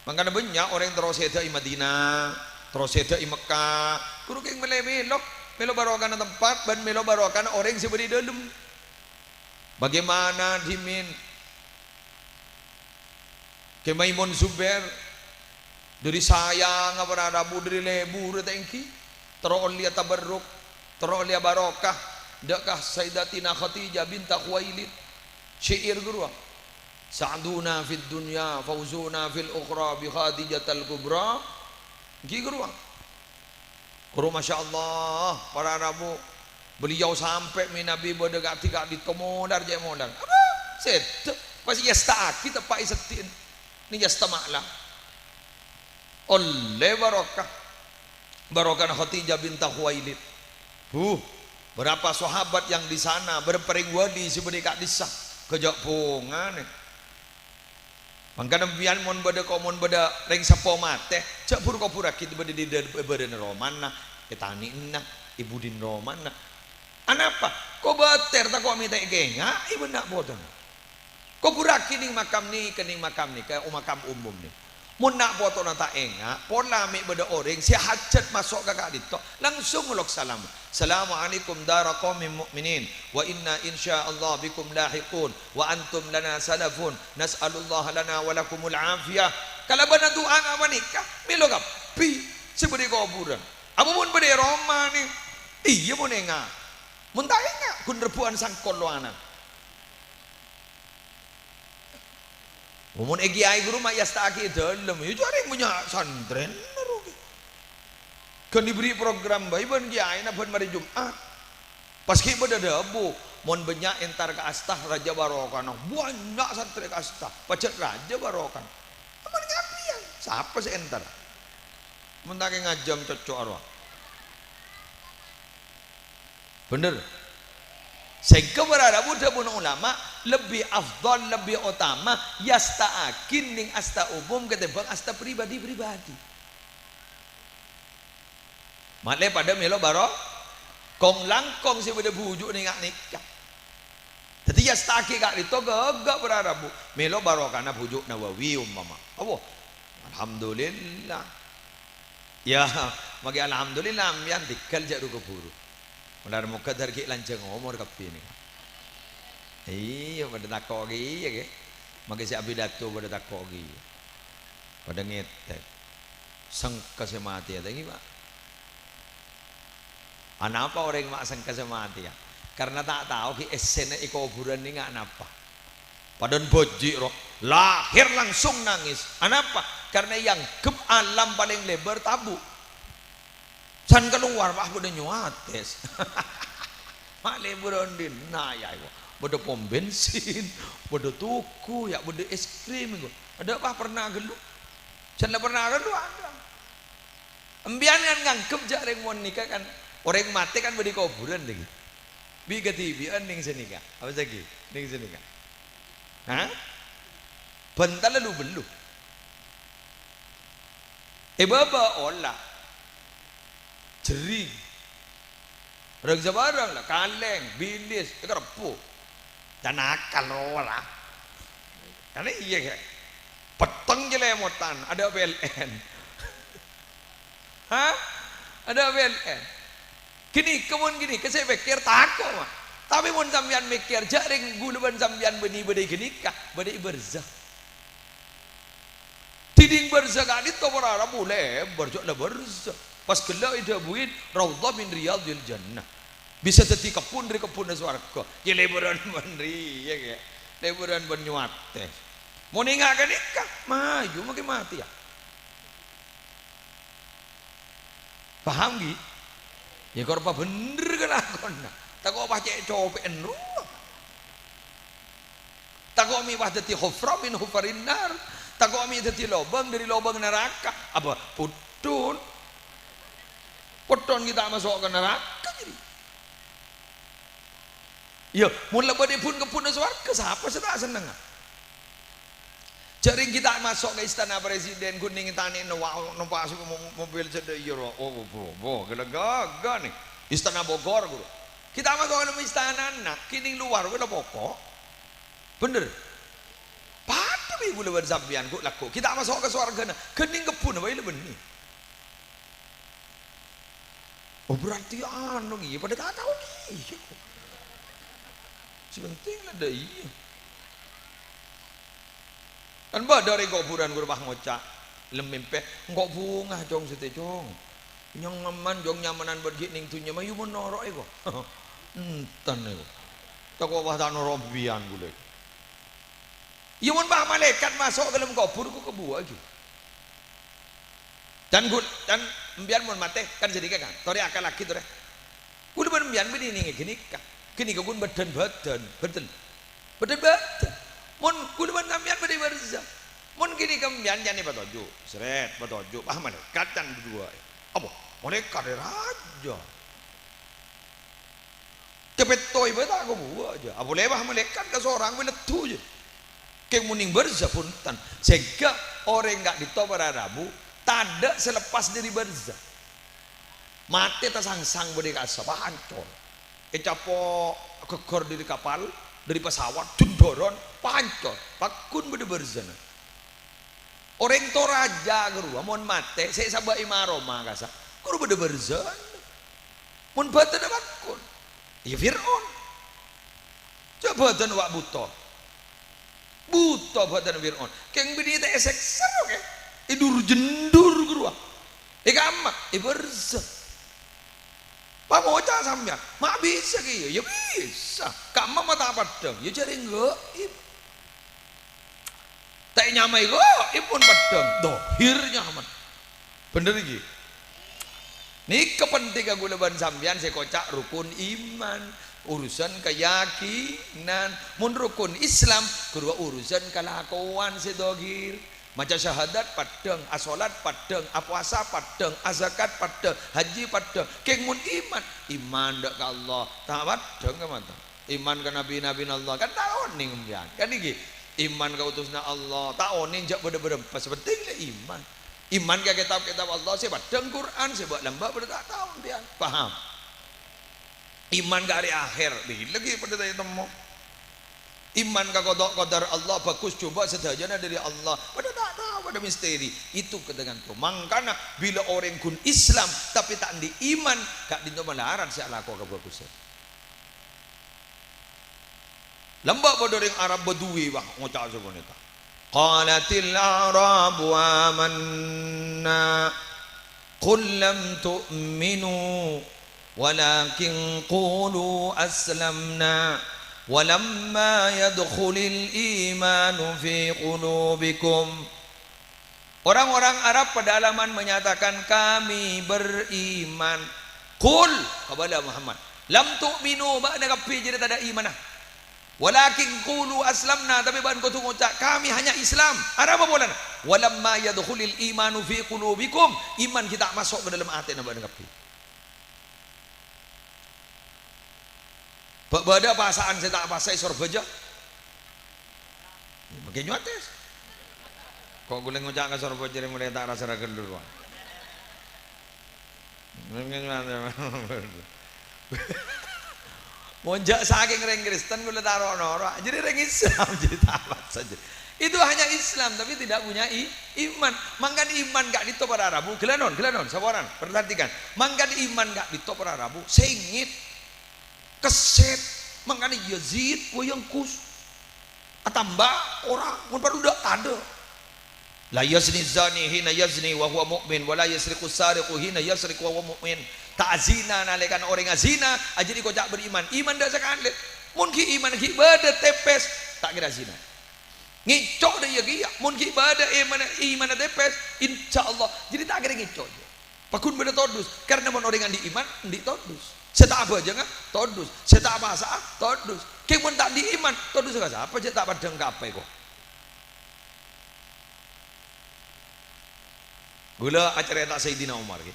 Mangkana bânnya' orèng terro sèdhâ è Madinah, terro sèdhâ è Mekkah, ghuru kèng mèlè mèlo, mèlo barokana tempat bân mèlo barokana orèng sè bâdâ è dâlem. Bagaimana dhimèn? Kè Maimun Zubair, dâri sayangnga para rabu, dâri lebur ta' èngghi, terro ollèya tabarruk, terro ollèya barokah, dâ' ka Sayyidatina Khadijah binta Khuwailid. Syair ghâruwa. "Sa'duna fid dunya, fauzuna fil ukhra bi Khadijatal Kubra." Èngghi ghâruwa. Ghuru, masya Allah, para rabu, beliau sampè' mènabi bâdâ ka'dhi-ka'dinto molar jâ' molar. Apa? Sèdhâ. Pas èyasta'aghi teppa' è seddhi'na. Nèng èyasta ma'la. Ollè barokah. Barokana Khadijah binta Khuwailid. Huh, berapa sahabat yang di sana, bârâmpa rèng wali sè bâdâ è ka'dissa. Kajâ' bhungana. Mangkana sampèyan mon bâdâ ko-, mon bâdâ rèng seppo matè, jâ' bhur-kobhurraghi bâdâ è dâ-, è bârâna romana, è tanè'na, è budina romana. Anapa? Kobâtèr tako' mètè'è kènga' è bân na' potona. Kobhurraghi nèng makam nèka, nèng makam nèka, o makam umum nèka. Mon na' potona ta' enga', pola mè' bâdâ orèng sè hajhât maso' ka ka'dinto, langsung ngolok salam. "Assalamualaikum dara qaumin mu'minin, wa inna insyaallah bikum lahiqun, wa antum lana salafun, nas'alullaha lana wa lakumul afiyah." Kalabân adu'a nga' panèka, mèlo kabbhi sè bâdâ è kobhurân. Apa mon bâdâ è romana? Iyâ, mon enga'. Mon ta' enga', ghun rebbhu'ân sangkol lowana. Mon è kèyaè ghuru ma' èyasta'aghi è dâlem, iyâ jârèng bânnya' santrèna rowa. Ghân èberri' program bhâi bân kèyaèna bân marè Jum'at. Pas ghi' bâdâ dhâbu, mon bânnya' entar ka Asta rajâ barokana, bânnya' santrè ka Asta, pajhât rajâ barokana. Aman ngampèyan, sapa sè entar? Mon ta' kè ngajâm cocco' arowa. Bhender. Sèngghâ para rabu dhâbuna ulama, lebbi afdhal, lebbi otama, èyasta'aghi nèng asta umum katèmbhâng asta pribadi-pribadi. Malè padâ mèlo baro-, kong-langkong sè bâdâ bhuju' nèng nga' nèka. Dhâddhi èyasta'aghi ka'dinto ghâgghâ' para rabu, mèlo barokana bhuju' Nawawi umpama. Apa? Alhamdulillah. Yâ, maghi alhamdulillah, sampèyan tèngghâl jâ' ru-kabhuru. Moghâ-moghâ dhâr ghi' lanjhâng omor kabbhi nèka. Iyâ, padâ tako' kèya, kè. Maghi sè abidato padâ tako' kèya. Padâ ngètèk. Sengka sè matèya, ta' ènggi, Pak? Anapa orèng ma' sengka sè matèya? Karna ta' tao ghi' essèna è kobhurân nèka napa. Padâna bâji' ro, lahèr langsung nangès. Anapa? Karna èangghep alam palèng lèbâr tabu'. San kalowar, wah, bâdâ nyowatès. Ma' lèbâr andi' na, yâ, èko. Bâdâ pom bensin, bâdâ toko, yâ, bâdâ es krim, èko. Adâ', wah, pernah ghâllu. San la pernah ghâllu, adâ'. Sampèyan kan nganggep jâ' rèng mon nèka kan, orèng matè kan bâdâ è kobhurân, lagi. Bi' kadhibi'ân nèng sanèka. Apa sagi? Nèng sanèka. Hah? Bhânta lu-bellu. È bâbâ ola. Jhering. Rèng-sabârâng la, kalèng, bilis, èkarebbhu. Can akal rowa la. Kan iyâ, kè? Pettè Cèlèmotan, adâ' P L N. Hah? Adâ' P L N. Ghânèka, mon ghânèka sè èpèkkèr tako', Ma'. Tapè mon sampèyan mèkkèr, jhâ' rèng ghulâ bân sampèyan bânnè bâdâ è ghânèka, bâdâ è barzakh. Dhinèng barzakh ka'dinto para rabu lèbâr, jhâ' la barzakh. Pas ghellâ' èdhâbuwi raudhah min riyadhil jannah. Bisa dhâddhi kebbhun dhâri kebbhunna sowarghâ. Yâ lèbârân bân rèya, kè. Lèbârân bân nyowatè. Mon enga' ghânèka, mayu makè matèya. Paham, ghi? Yâ, kor pabhendher kalakonna. Tako' pas cè' copè'en rowa. Tako' mè' pas dhâddhi hufrah min hufarin nar. Tako' mè' dhâddhi lobâng dhâri lobâng naraka. Apa? Poddhun. Poddhun ghi' ta' maso' ka naraka, jârèya. Iyâ, mon la bâdâ è bun-kebbunna sowarghâ, sapa sè ta' sennengnga? Jhâ' rèng ghi' ta' maso' ka istana presiden, ghun neng tanè'na wa-, nompa' su-, mo-, mobil sè dâ' iyâ, ro. Oh, bo-, bo-, ghellâ' ghâghâ, nè. Istana Bogor, ghuru. Ghi' ta' maso' ka dâlem istanana, ghi' neng lowar, wè la poko'. Bhender? Padâ bi' ghulâ bân sampèyan, ghu-, lagghu'. Ghi' ta' maso' ka sowarghâna, ghun neng kebbhunna bhâi la bânnè. Oh, berarti anu, iyâ, padâ ta' tao, iyâ. Sè penting la dâ' iyâ. Kan bâdâ orèng kobhurân ghuru pas ngoca', lem mèmpè, "Engko' bhunga, Cong, sètè, Cong. Nyang nyaman, Cong, nyamanan bâdâ ghi' neng dhunnya, mayu mon noro'è, ko." Enten, èko. Tako' pas ta' noro' biyan ghulâ. Iyâ, mon pas malaèkat maso' ka dâlem kobhur, ko' kabuwâ, ghi. Can ghul-, can empèyan mon matè, kan sanèka, kan? Torè akallaghi, torè. Ghulâ bân empèyan bâdâ neng è ghânèka. Ghânèka ghun bâdân-bâdân, bhender. Bâdân-bâdân. Mon ghulâ bân sampèyan bâdâ è barzakh. Mon ghânèka empèyan can èpatoju', srèt, patoju', pas malaèkat can duwâ'. Apa? Malaèkat è rajâ. Kapètto è bâ' ta' kabuwâ, jâ. Apolè bâ' malaèkat kasorang bâ' leddhu, jâ. Kèng mon neng barzakh, bhunten. Sèngghâ orèng ka'dinto para rabu, tadâ' sè lepas dâri barzakh. Matè tasangsang bâdâ è ka'assa, pancor. Ècapo' ghâggâr dâri kapal, dâri pesawat, jundhârân, pancor. Pagghun bâdâ barzakhna. Orèng Toraja ghâruwa mon matè, sè èsabâ' Ima Roma kassa', ghuru bâdâ barzakh. Mon bâdânna pagghun, iyâ Fir'aun. Jâ' bâdânna wa' bhuto. Bhuto bâdânna Fir'aun. Kèng binè ta' èsèksa, kè? Èdur-jendhur ghâruwa. È kamma? È barzakh. Pangoca' sampèyan, "Ma' bisa kèya?" Yâ bisa. Kamma ma' ta' paddhâng? Yâ jhâreng ghaib. Ta' ènyamaè ghaib mon paddhâng, dhâhir nyamana. Bhender, ghi? Nèka pentingnga ghulâ bân sampèyan sè èkoca' rukun iman, urusan kayakinan. Mon rukun Islam, ghâruwa urusan kalakowan sè dhâhir. Maca syahadat paddhâng, asolat paddhâng, apowasa paddhâng, azakat paddhâng, hajji paddhâng. Kèng mon iman, iman dâ' ka Allah, ta' paddhâng ka mata. Iman ka nabi-nabina Allah, kan ta' onèng empèyan, kan ghi? Iman ka utusna Allah, ta' onèng jâ' bâdâ bârâmpa, sè penting la iman. Iman ka kètab-kètab Allah sè paddhâng Qur'an, sè bâ'-lambâ' padâ ta' tao empèyan. Paham? Iman ka arè akhèr, bilâ ghi' padâ ta' ètemmo. Iman ka qada qadar Allah, bhâghus jhubâ' sadhâjâna dâri Allah, padâ ta' tao, padâ misteri. Itu tergantung. Mangkana, bilâ orèng ghun Islam, tapè ta' andi' iman, ka'dinto malarat sè alako kabhâghusân. Lambâ' padâ orèng Arab Badui, wah, ngoca' sapanèka, "Qalatil a'rabu amanna, qul lam tu'minu, walakin qulu aslamna, walamma yadkhulil imanu fi qulubikum." Orang-orang Arab pedalaman menyatakan, "Kami beriman." Qul, kabâlâ Muhammad, "Lam tu'minu, bâ'na kabbhi jârèya tadâ' imanna. Walakin qulu aslamna, tapè bâ'na kodhu ngoca', 'Kami hanya Islam.'" Arapa polana? "Walamma yadkhulil imanu fi qulubikum," iman ghi' ta' maso' ka dâlem atèna bâ'na kabbhi. Bâ-, bâdâ pasa'an sè ta' apasa è Sorbhâjâ? Mangkèn nyuwatès. Ko' ghulâ ngoca' ka Sorbhâjâ rè molaè ta' rasa ragellur, wa. Mangkèn nyuwatès. Mon jâ' sakèng rèng Kristen ghulâ ta' ro'-noro', jârèya rèng Islam, jârèya ta' apasa, jârèya. Itu hanya Islam, tapi tidak punya i-, iman. Mangkana iman ka'dinto para rabu. Ghâlânon, ghâlânon, saporana. Perhatikan. Mangkana iman ka'dinto para rabu. Sèngèt. Kèsèt. Mangkana yazid wa yanqus. Atamba ora, mon parlo dâ', tadâ'. La yazni zani hina yazni wa huwa mu'min, wa la yasriqu sariqu hina yasriqu wa huwa mu'min. Ta' azina nalèkana orèng azina, ajâdi koca' beriman. Iman dâ' sakalè. Mon ghi' iman ghi' bâdâ tèpès, ta' kèra zina. Ngèco' dâ' iyâ kèya, mon ghi' bâdâ imanna, imanna tèpès, insyaallah, jârèya ta' kèra ngèco'. Paggun bâdâ todus, karna mon orèng andi' iman, andi' todus. Sè ta' abhâjângnga, todus. Sè ta' pasa'a, todus. Kèng mon ta' andi' iman, todus ka sapa, jâ' ta' padhâng ka apa èko? Ghulâ acarèta Sayyidina Umar, ghi.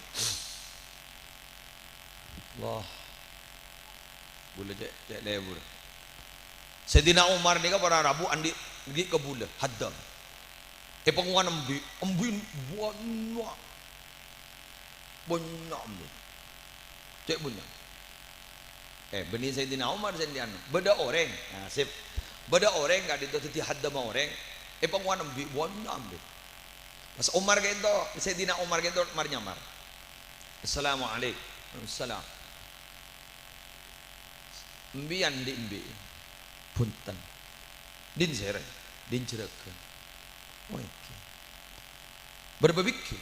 Allah. Bulâ cè', cè' lebur. Sayyidina Umar nèka para rabu andi' ghi' ka bulâ, haddam. Èpangowan embi', embi' bânnya'. Bânnya' embi'. Cè' bânnya'. Eh, bânnè Sayyidina Umar sè andi' anu. Bâdâ orèng, nah, sip. Bâdâ orèng ka'dinto dhâddhi haddamma orèng. Èpangowan embi', bânnya' embi'. Pas Umar ka'dinto, Sayyidina Umar ka'dinto mar-nyamar. "Assalamualaikum." "Waalaikumsalam." "Empèyan andi' embi'?" "Bhunten." "Andi' sèra?" "Andi' jhurâghân." "Oh, èngghi. Bârâmpa bighi?"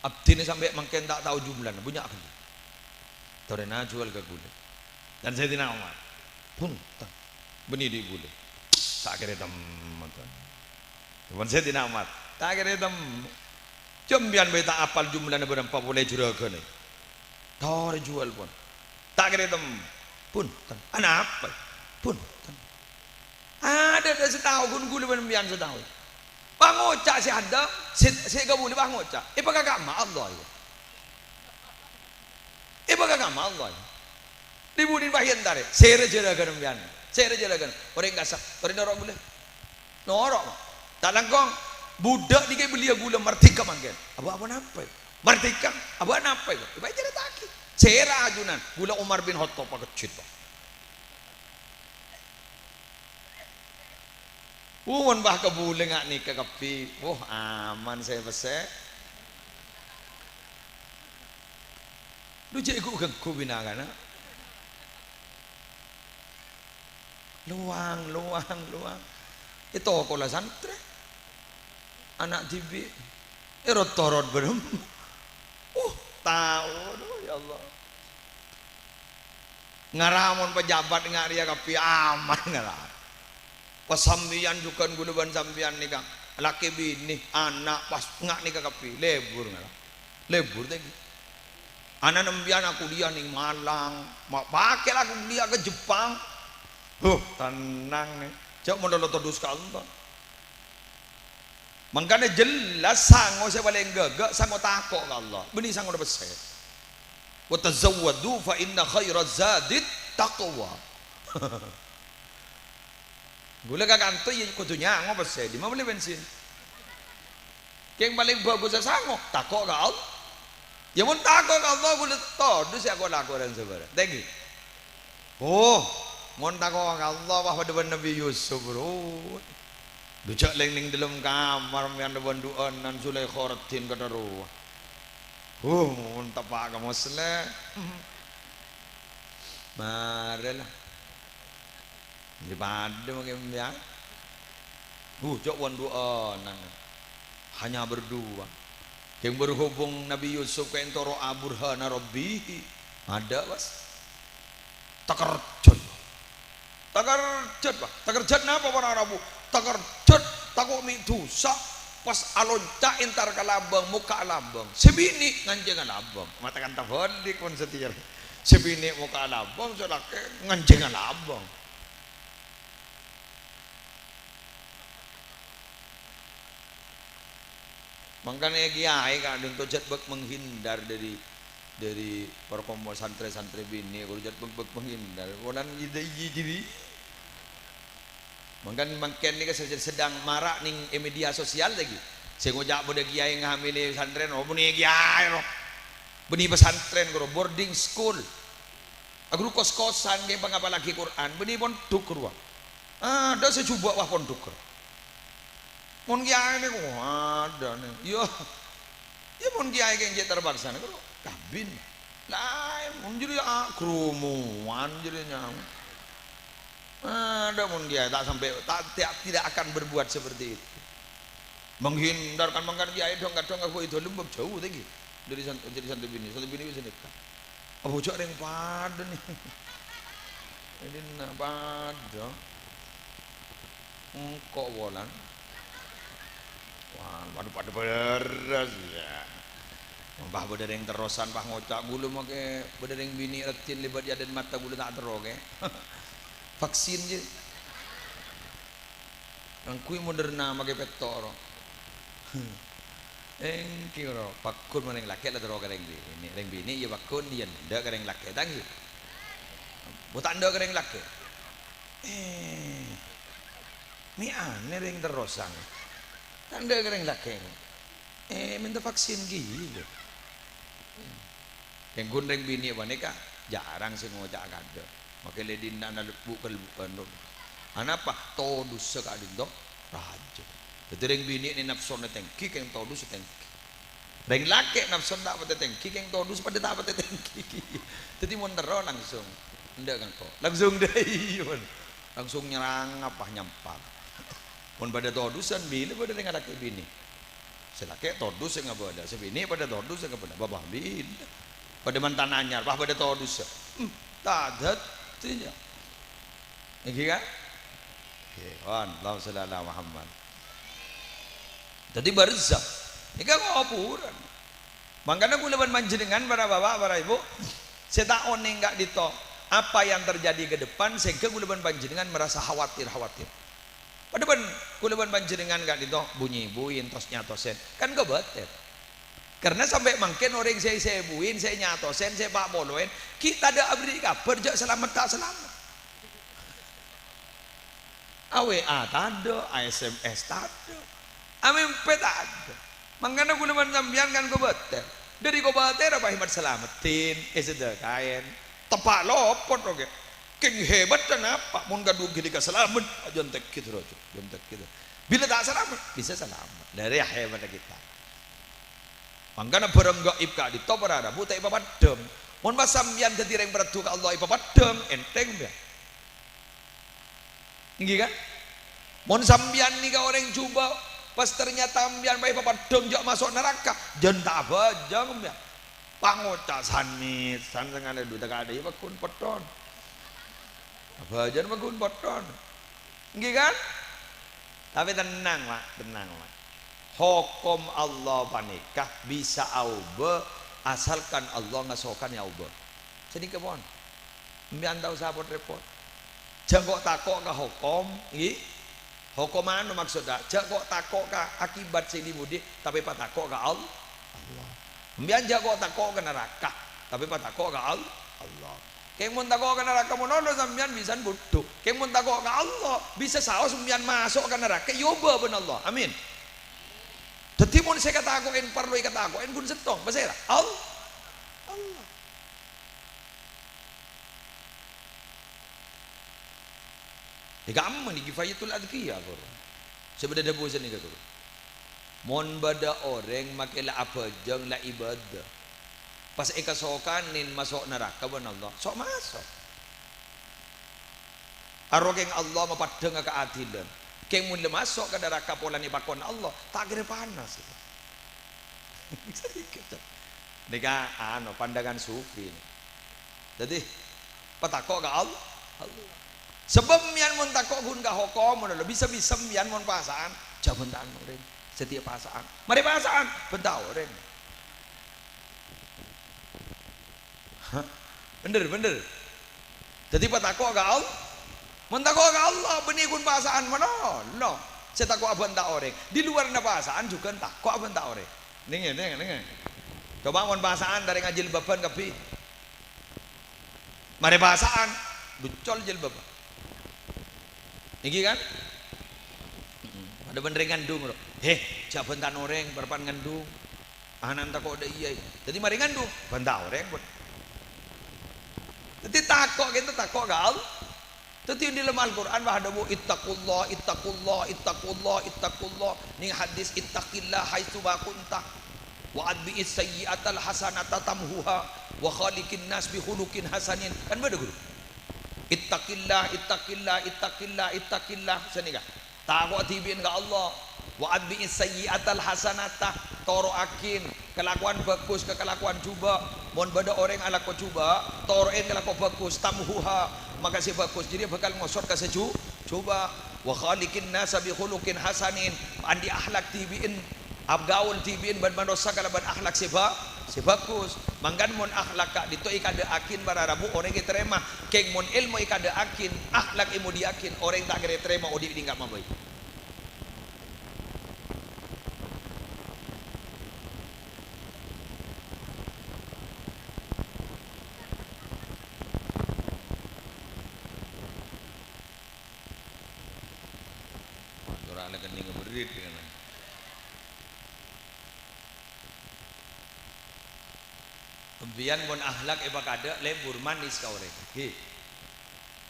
"Abdhina sampè' mangkèn ta' tao jumlana, bânnya' ghellâ'." "Torè na jhuwâl ka ghulâ." Can Sayyidina Umar, "Bhunten, bânnè andi' bulâ." "Ta' kèra ètemmo, Ton." Mon Sayyidina Umar, "Ta' kèra ètemmo. Jhâ' empèyan bhâi ta' apal jumlana bârâmpa polè jhurâghânna. Torè jhuwâl, pon. Ta' kèra ètemmo." "Bhunten." "Anapa?" "Bhunten." "Adâ' ta' sè tao, ghun ghulâ bân empèyan sè tao." Pas ngoca' sè haddam, sè, sè kabulâ pas ngoca', "Èpakakamma Allah, yâ? Èpakakamma Allah, yâ? Dhi-budhi pas èentarè, sèra jhurâghân empèyan, sèra jhurâghân." Orèng kassa', "Torè noro' ghulâ." Noro', ta' langkong. Budhâk nèka èbelliyâ ghulâ mardhika mangkèn. Apa, apa napa? Mardhika, apa napa? Èpacarèta'aghi. Sèra ajunan, ghulâ Umar bin Khattab, pakejjhit, Pak. Pon bâ kabulâ nga' nèka kabbhi. Wuh, aman sè pèssè. Lu jhâ' ghu-ghânggu binakana. Lowang, lowang, lowang. È toko la santrè. Ana' dhibi'. È rot-torot bârâmma. Uh, tao, aduh, ya Allah. Ngara mon pejabat nga' rèya kabbhi aman ngara. Pas sampèyan jhughân ghulâ bân sampèyan nèka, lakè binè, ana', pas nga' nèka kabbhi, lebur ngara. Lebur ta' ghi. Ana' empèyan akuliyah neng Malang, ma-, pakè la kuliyah ka Jepang. Huh, tenang nè. Jhâ' mon lo todus ka Allah. Mangkana jelas sango sè palèng ghâghâ, sango tako' ka Allah. Bânnè sango pèssè. "Wa tazawwadu fa inna khairaz zadit taqwa." Ghulâ ka kanto ya kodhu nyango pèssè, dimma mellè bensin? Kèng palèng bhâghussa sango, tako' ka Allah. Ya mon tako' ka Allah, ghulâ todus sè ako-lako rèng sabârâ. Ta' ghi. Oh, mon tako' ka Allah, wah, padâ bân Nabbhi Yusuf, bro. Dujâ' lèng neng dâlem kamar, mèyan bân du'ânan Zulaikha raddhin ka terro. Huh, mon teppa' ka Mosleh. Marè la. Dhi padâ mangkèn, ya. Huh, jhâ' bân du'ânan. Hanya berdua. Kèng berhubung Nabbhi Yusuf kèng toro' aburhana Rabbihi. Adâ', Bos. Takerjhât. Takerjhât, Pak. Takerjhât napa para rabu? Takerjhât, tako' mè' dhusa. Pas alonca' entar ka labâng, mokka' labâng. Sè binè' nganjhânga labâng. Mata kan tabhâlik pon satèya. Sè binè' mokka' labâng, sè lakè' nganjhânga labâng. Mangkana kèyaè ka'dinto jhât bâk menghindar dâri, dâri parkompo santrè-santrè binè', kodhu jhât bâk, bâk menghindar. Polana iyâ, iyâ, jârèya. Mangkana mangkèn nèka sè sedang marak neng è media sosial lagi. Sè ngoca' bâdâ kèyaè ngahamèlè santrèna, oh, bânnè kèyaè, ro. Bânnè pesantrèn, ro, boarding school. Aghuru kos-kosan, kèng pangapallaghi Qur'an, bânnè pondhuk, ro. Adâ' sè jhubâ' wah pondhuk, ro. Mon kèyaè nèko, adâ' nè. Iyâ. Iyâ, mon kèyaè kèng cè' terpaksa nèko, kabin. Laèn, mon jârèya, ah, krumuwân jârèya nyaman. Adâ' mon kèyaè ta' sampè', ta', ta', tidak akan berbuat seperti itu. Menghindar kan, mangkana kèyaè dong-kadong ka bâi dâlem bab jhâu tèngghi. Dâri san-, dâri santo binè', santo binè' bisa nèka. Apa jhâ' rèng padâ nè. Jadi na padâ. Engko' polana. Wah, padâ, padâ bârâs, ya. Pas bâdâ rèng terrosan, pas ngoca', "Ghulâ makè bâdâ rèng binè' raddhin lèbât è adâ'na mata ghulâ ta' terro, kè." Vaksin, jâ. Ngangghuy Moderna, makè pètto' ro. Èngghi ro, pagghun mon rèng lakè' la terro ka rèng binè'. Rèng binè' iyâ pagghun, iyâ endâ' ka rèng lakè', ta' ngghi? Bu ta' endâ' ka rèng lakè'. Eh, mè' anè rèng terrosan. Ta' endâ' ka rèng lakè'. Eh, mènta vaksin ghi. Kèng ghun rèng binè' panèka jhârâng sè ngoca'a kadâ'. Makè lè dinna' na lebbu'-kalebbu'ân, ro. Anapa? Todusâ ka'dinto rajâ. Dhâddhi rèng binè' nè napsona tèngghi, kèng todusâ tèngghi. Rèng lakè' napsona ta' patè tèngghi, kèng todusâ padâ ta' patè tèngghi. Dhâddhi mon terro langsung, endâ' ngangko. Langsung dâi, mon. Langsung nyerang apa, nyampar. Mon padâ todusân, bilâ padâ rèng lakè' binè'. Sè lakè' todus sè ngabâlâ, sè binè' padâ todus sè ngabâlâ. Bâbâ bilâ. Padâ mantan anyar, pas padâ todus. Hmm, ta' dhâddhi, ya. Èngghi, kan? Èngghi, pon. Allahumma shalli ala Muhammad. Dhâddhi barzakh. Nèka kobhurân. Mangkana ghulâ bân panjhennengngan, para bapa', para ibu, sè ta' onèng ka'dinto apa yang terjadi ke depan, sehingga ghulâ bân panjhennengngan merasa khawatir-khawatir. Padâ bân ghulâ bân panjhennengngan ka'dinto bu-nyebuwi entos nyatosèn, kan kobâtèr. Karna sampè' mangkèn orèng sè èsebuwi, sè nyatosèn, sè pa' poloèn, ghi' tadâ' aberri' kabhâr jhâ' salamet ta' salamet. A-W A tadâ', a-S M S tadâ', amèmpè tadâ'. Mangkana ghulâ bân sampèyan kan kobâtèr. Dâri kobâtèr apa hèbat salameddhin, èsedekaèn. Teppa' lopot, oke. Kèng hèbatta napa? Mon kadhuwâ ghânèka salamet, jhân tèngghi terro, jhân tèngghi terro. Bilâ ta' salamet, bisa salamet. Lah, rèya hèbatta kita. Mangkana bhârâng gaib ka'dinto para rabu ta' èpapaddhâng. Mon pas sampèyan dhâddhi rèng paradu ka Allah èpapaddhâng, ènthèng, ya. Èngghi, kan? Mon sampèyan nèka orèng jhubâ', pas ternyata sampèyan pas èpapaddhâng jhâ' maso' naraka, jhân ta' abhâjâng, sampèyan. Pangoca' san-mèsan sangana dhu ta' kadhâ' iyâ paggun peddhon. Abhâjâng paggun peddhon. Èngghi, kan? Tapè tennang, Pak, tennang, Pak. Hokom Allah panèka bisa aobâ, asalkan Allah ngasokan èaobâ. Sanèka pon. Sampèyan ta' osa pot-rèpot. Jhâ' engko' tako' ka hokom, èngghi? Hokom anu maksodda, jhâ' engko' tako' ka akibat sè dhi-budhi, tapè patako' ka Al-, Allah. Sampèyan jhâ' engko' tako' ka naraka, tapè patako' ka Al-, Allah. Kèng mon tako' ka naraka malolo sampèyan bisan budhu. Kèng mon tako' ka Allah, bisa saos sampèyan maso' ka naraka èobâ bân Allah. Amin. Dhâddhi mon sè katako'en parlo èkatako'en ghun sèttong, pasèra? Al-, Allah. È ka'emma nèka Kifayatul Adzkiya, ghuru. Sè bâdâ dhâbu sanèka, ghuru. Mon bâdâ orèng makè la abhâjâng, la ibadah, pas èkasokanè maso' naraka bân Allah, so'-maso'. Aro kèng Allah mapaddhângnga kaadilan. Kèng mon la maso' ka naraka polana èpakon Allah, ta' kèra panas. Nèka, anu, pandangan sufi. Dhâddhi, patako' ka Al-, Allah. Sabâb sampèyan mon tako' ghun ka hokom, ngono lho, bisa-bisa sampèyan mon pasa'an, jhâ' bhânta orèng. Satèya pasa'an. Marè pasa'an, bhânta orèng. Hah? Bhender, bhender. Dhâddhi patako' ka Al-, mon tako' ka Allah, bânnè ghun pasa'an malolo. Sè tako' abhânta orèng. Di luarna pasa'an jhughân tako' abhânta orèng. Nèngè, nèngè, nèngè. Coba mon pasa'an tarènga jilbaban kabbhi. Marè pasa'an, duccol jilbabba. Èngghi, kan? Mm-mm. Padâ bân rèng ngandung, ro. Hè, jhâ' bhânta orèng, parappa'na ngandung. Ana'na tako' dâ' iyâ. Dhâddhi marè ngandung, bhânta orèng, pon. Dhâddhi tako' kènto tako' ka Al-, Dhâddhi, è dâlem Al-Qur'an, wah, adhâbu, "Ittaqullah, ittaqullah, ittaqullah, ittaqullah." Neng hadis, "Ittaqillah haitsu ma kunta, wa atbi'is sayyi'atal hasanata tamhuha, wa khaliqin nas bi khuluqin hasanin." Kan bâdâ, Ghuru? "Ittaqillah, ittaqillah, ittaqillah, ittaqillah." Sanèka. Tako'a dhibi'en ka Allah. "Wa atbi'is sayyi'atal hasanata," toro'aghin kalakowan bhâghus ka kalakowan jhubâ'. Mon bâdâ orèng alako jhubâ', toro'è kalakowan bhâghus, "tamhuha," maka sè bhâghus jârèya bhâkal ngosot ka sè jhu-, jhubâ'. "Wa khaliqin nasa bi khuluqin hasanin," andi' akhlak dhibi'en, abgaul dhibi'en bân manossa kalabân akhlak sè bhâ-, sè bhâghus. Mangkana mon akhlak ka'dinto èkadâ'aghin para rabu orèng ètarèma. Kèng mon èlmo èkadâ'aghin, akhlak èmodiyaghin, orèng ta' kèra ètarèma odi' è dhinggâ' mabâi. Ora la kennengnga berrit, kan. Empiyan mon akhlak èpakadâ', lebur manis ka orèng. Ghi.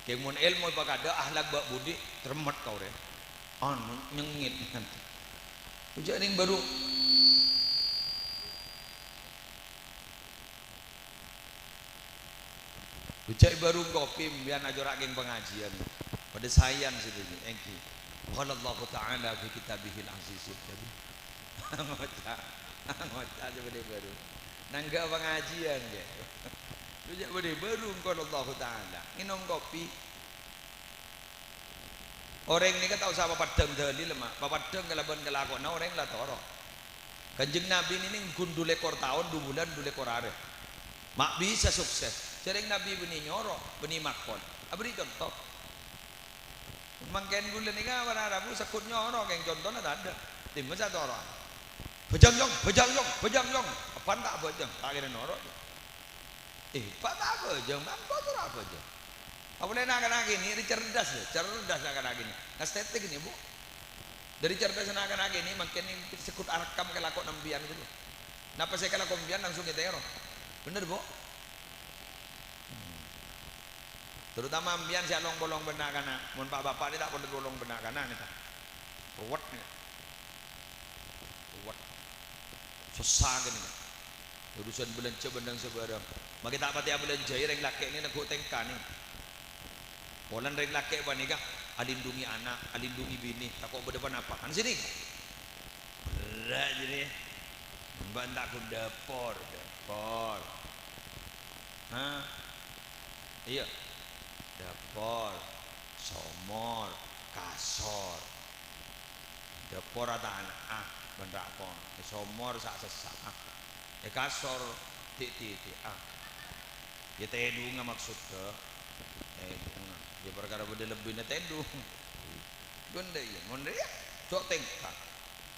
Kèng mon èlmo èpakadâ', akhlak bâ' budi, tremmet ka orèng. Anu, nyengngit. Jhâ' neng bâru. Bâjâ è bârung kopi, empiyan ajhârâ' kèng pangajiân. Padâ saèyan sè bânnè, èngghi. Qala Allahu Ta'ala fi kitabihil azizil kabir. Ngoca', ngoca' coba è bârung. Nangghâ pangajiân, yâ. Bâjâ è bârung, qala Allahu Ta'ala. Ngènom kopi. Orèng nèka ta' osa papeddhâng dâlil, ma'. Papeddhâng kalabân kalakowanna orèng la toro'. Kanjeng Nabi nènèng ghun du lèkor taon, du bulân, du lèkor arè. Ma' bisa sukses. Jhâreng Nabi bânnè nyoro, bânnè makon. Abâri' conto. Mangkèn ghulâ nèka para rabu segghut nyoro, kèng contona tadâ'. Dimma satoro'. Bhâjâng, Yong, bhâjâng, Yong, bhâjâng, Yong. Apan ta' abhâjâng, ta' kèra noro'. Eh, pa' ta' abhâjâng, mangkana ta' abhâjâng. Apolè na'-kana' kènè' rè cerdas, lho. Cerdas na'-kana' kènè'. Estetik nè, Bu. Dâri cerdassa na'-kana' kènè' mangkèn segghut arekkam kalakowanna empiyan, gitu. Napa sè èkalako empiyan langsung ètèro. Bhender, Bu? Terutama empiyan sè along-polong bân na'-kana'. Mon pa'-bapa' nè ta' polong bân na'-kana' nè, ta'. Ruwet nè. Ruwet. Sossa kènè'. Urusan bâlânjhâ bân nang sabârâng. Makè ta' patè abâlânjhâi rèng lakè' nè neggu' tèngka nè. Polana rèng lakè' panèka alindungi ana', alindungi binè, tako' bâdâ ponapa. Kan sini. Berrâ' jârèya. Mbak ta' ghun dâpor, dâpor. Hah? Iyâ. Dâpor, somor, kasor. Dâpor atana'a bân ra'kon, è somor sa'-sessa', è kasor ti'-titi'a. Yâ tèdungnga maksoddhâ, tèdungnga. Yâ parkara bâdâ lebbina tèdung. Ghun dâ' iyâ, mon dâ' iyâ, jhâ' tèngka.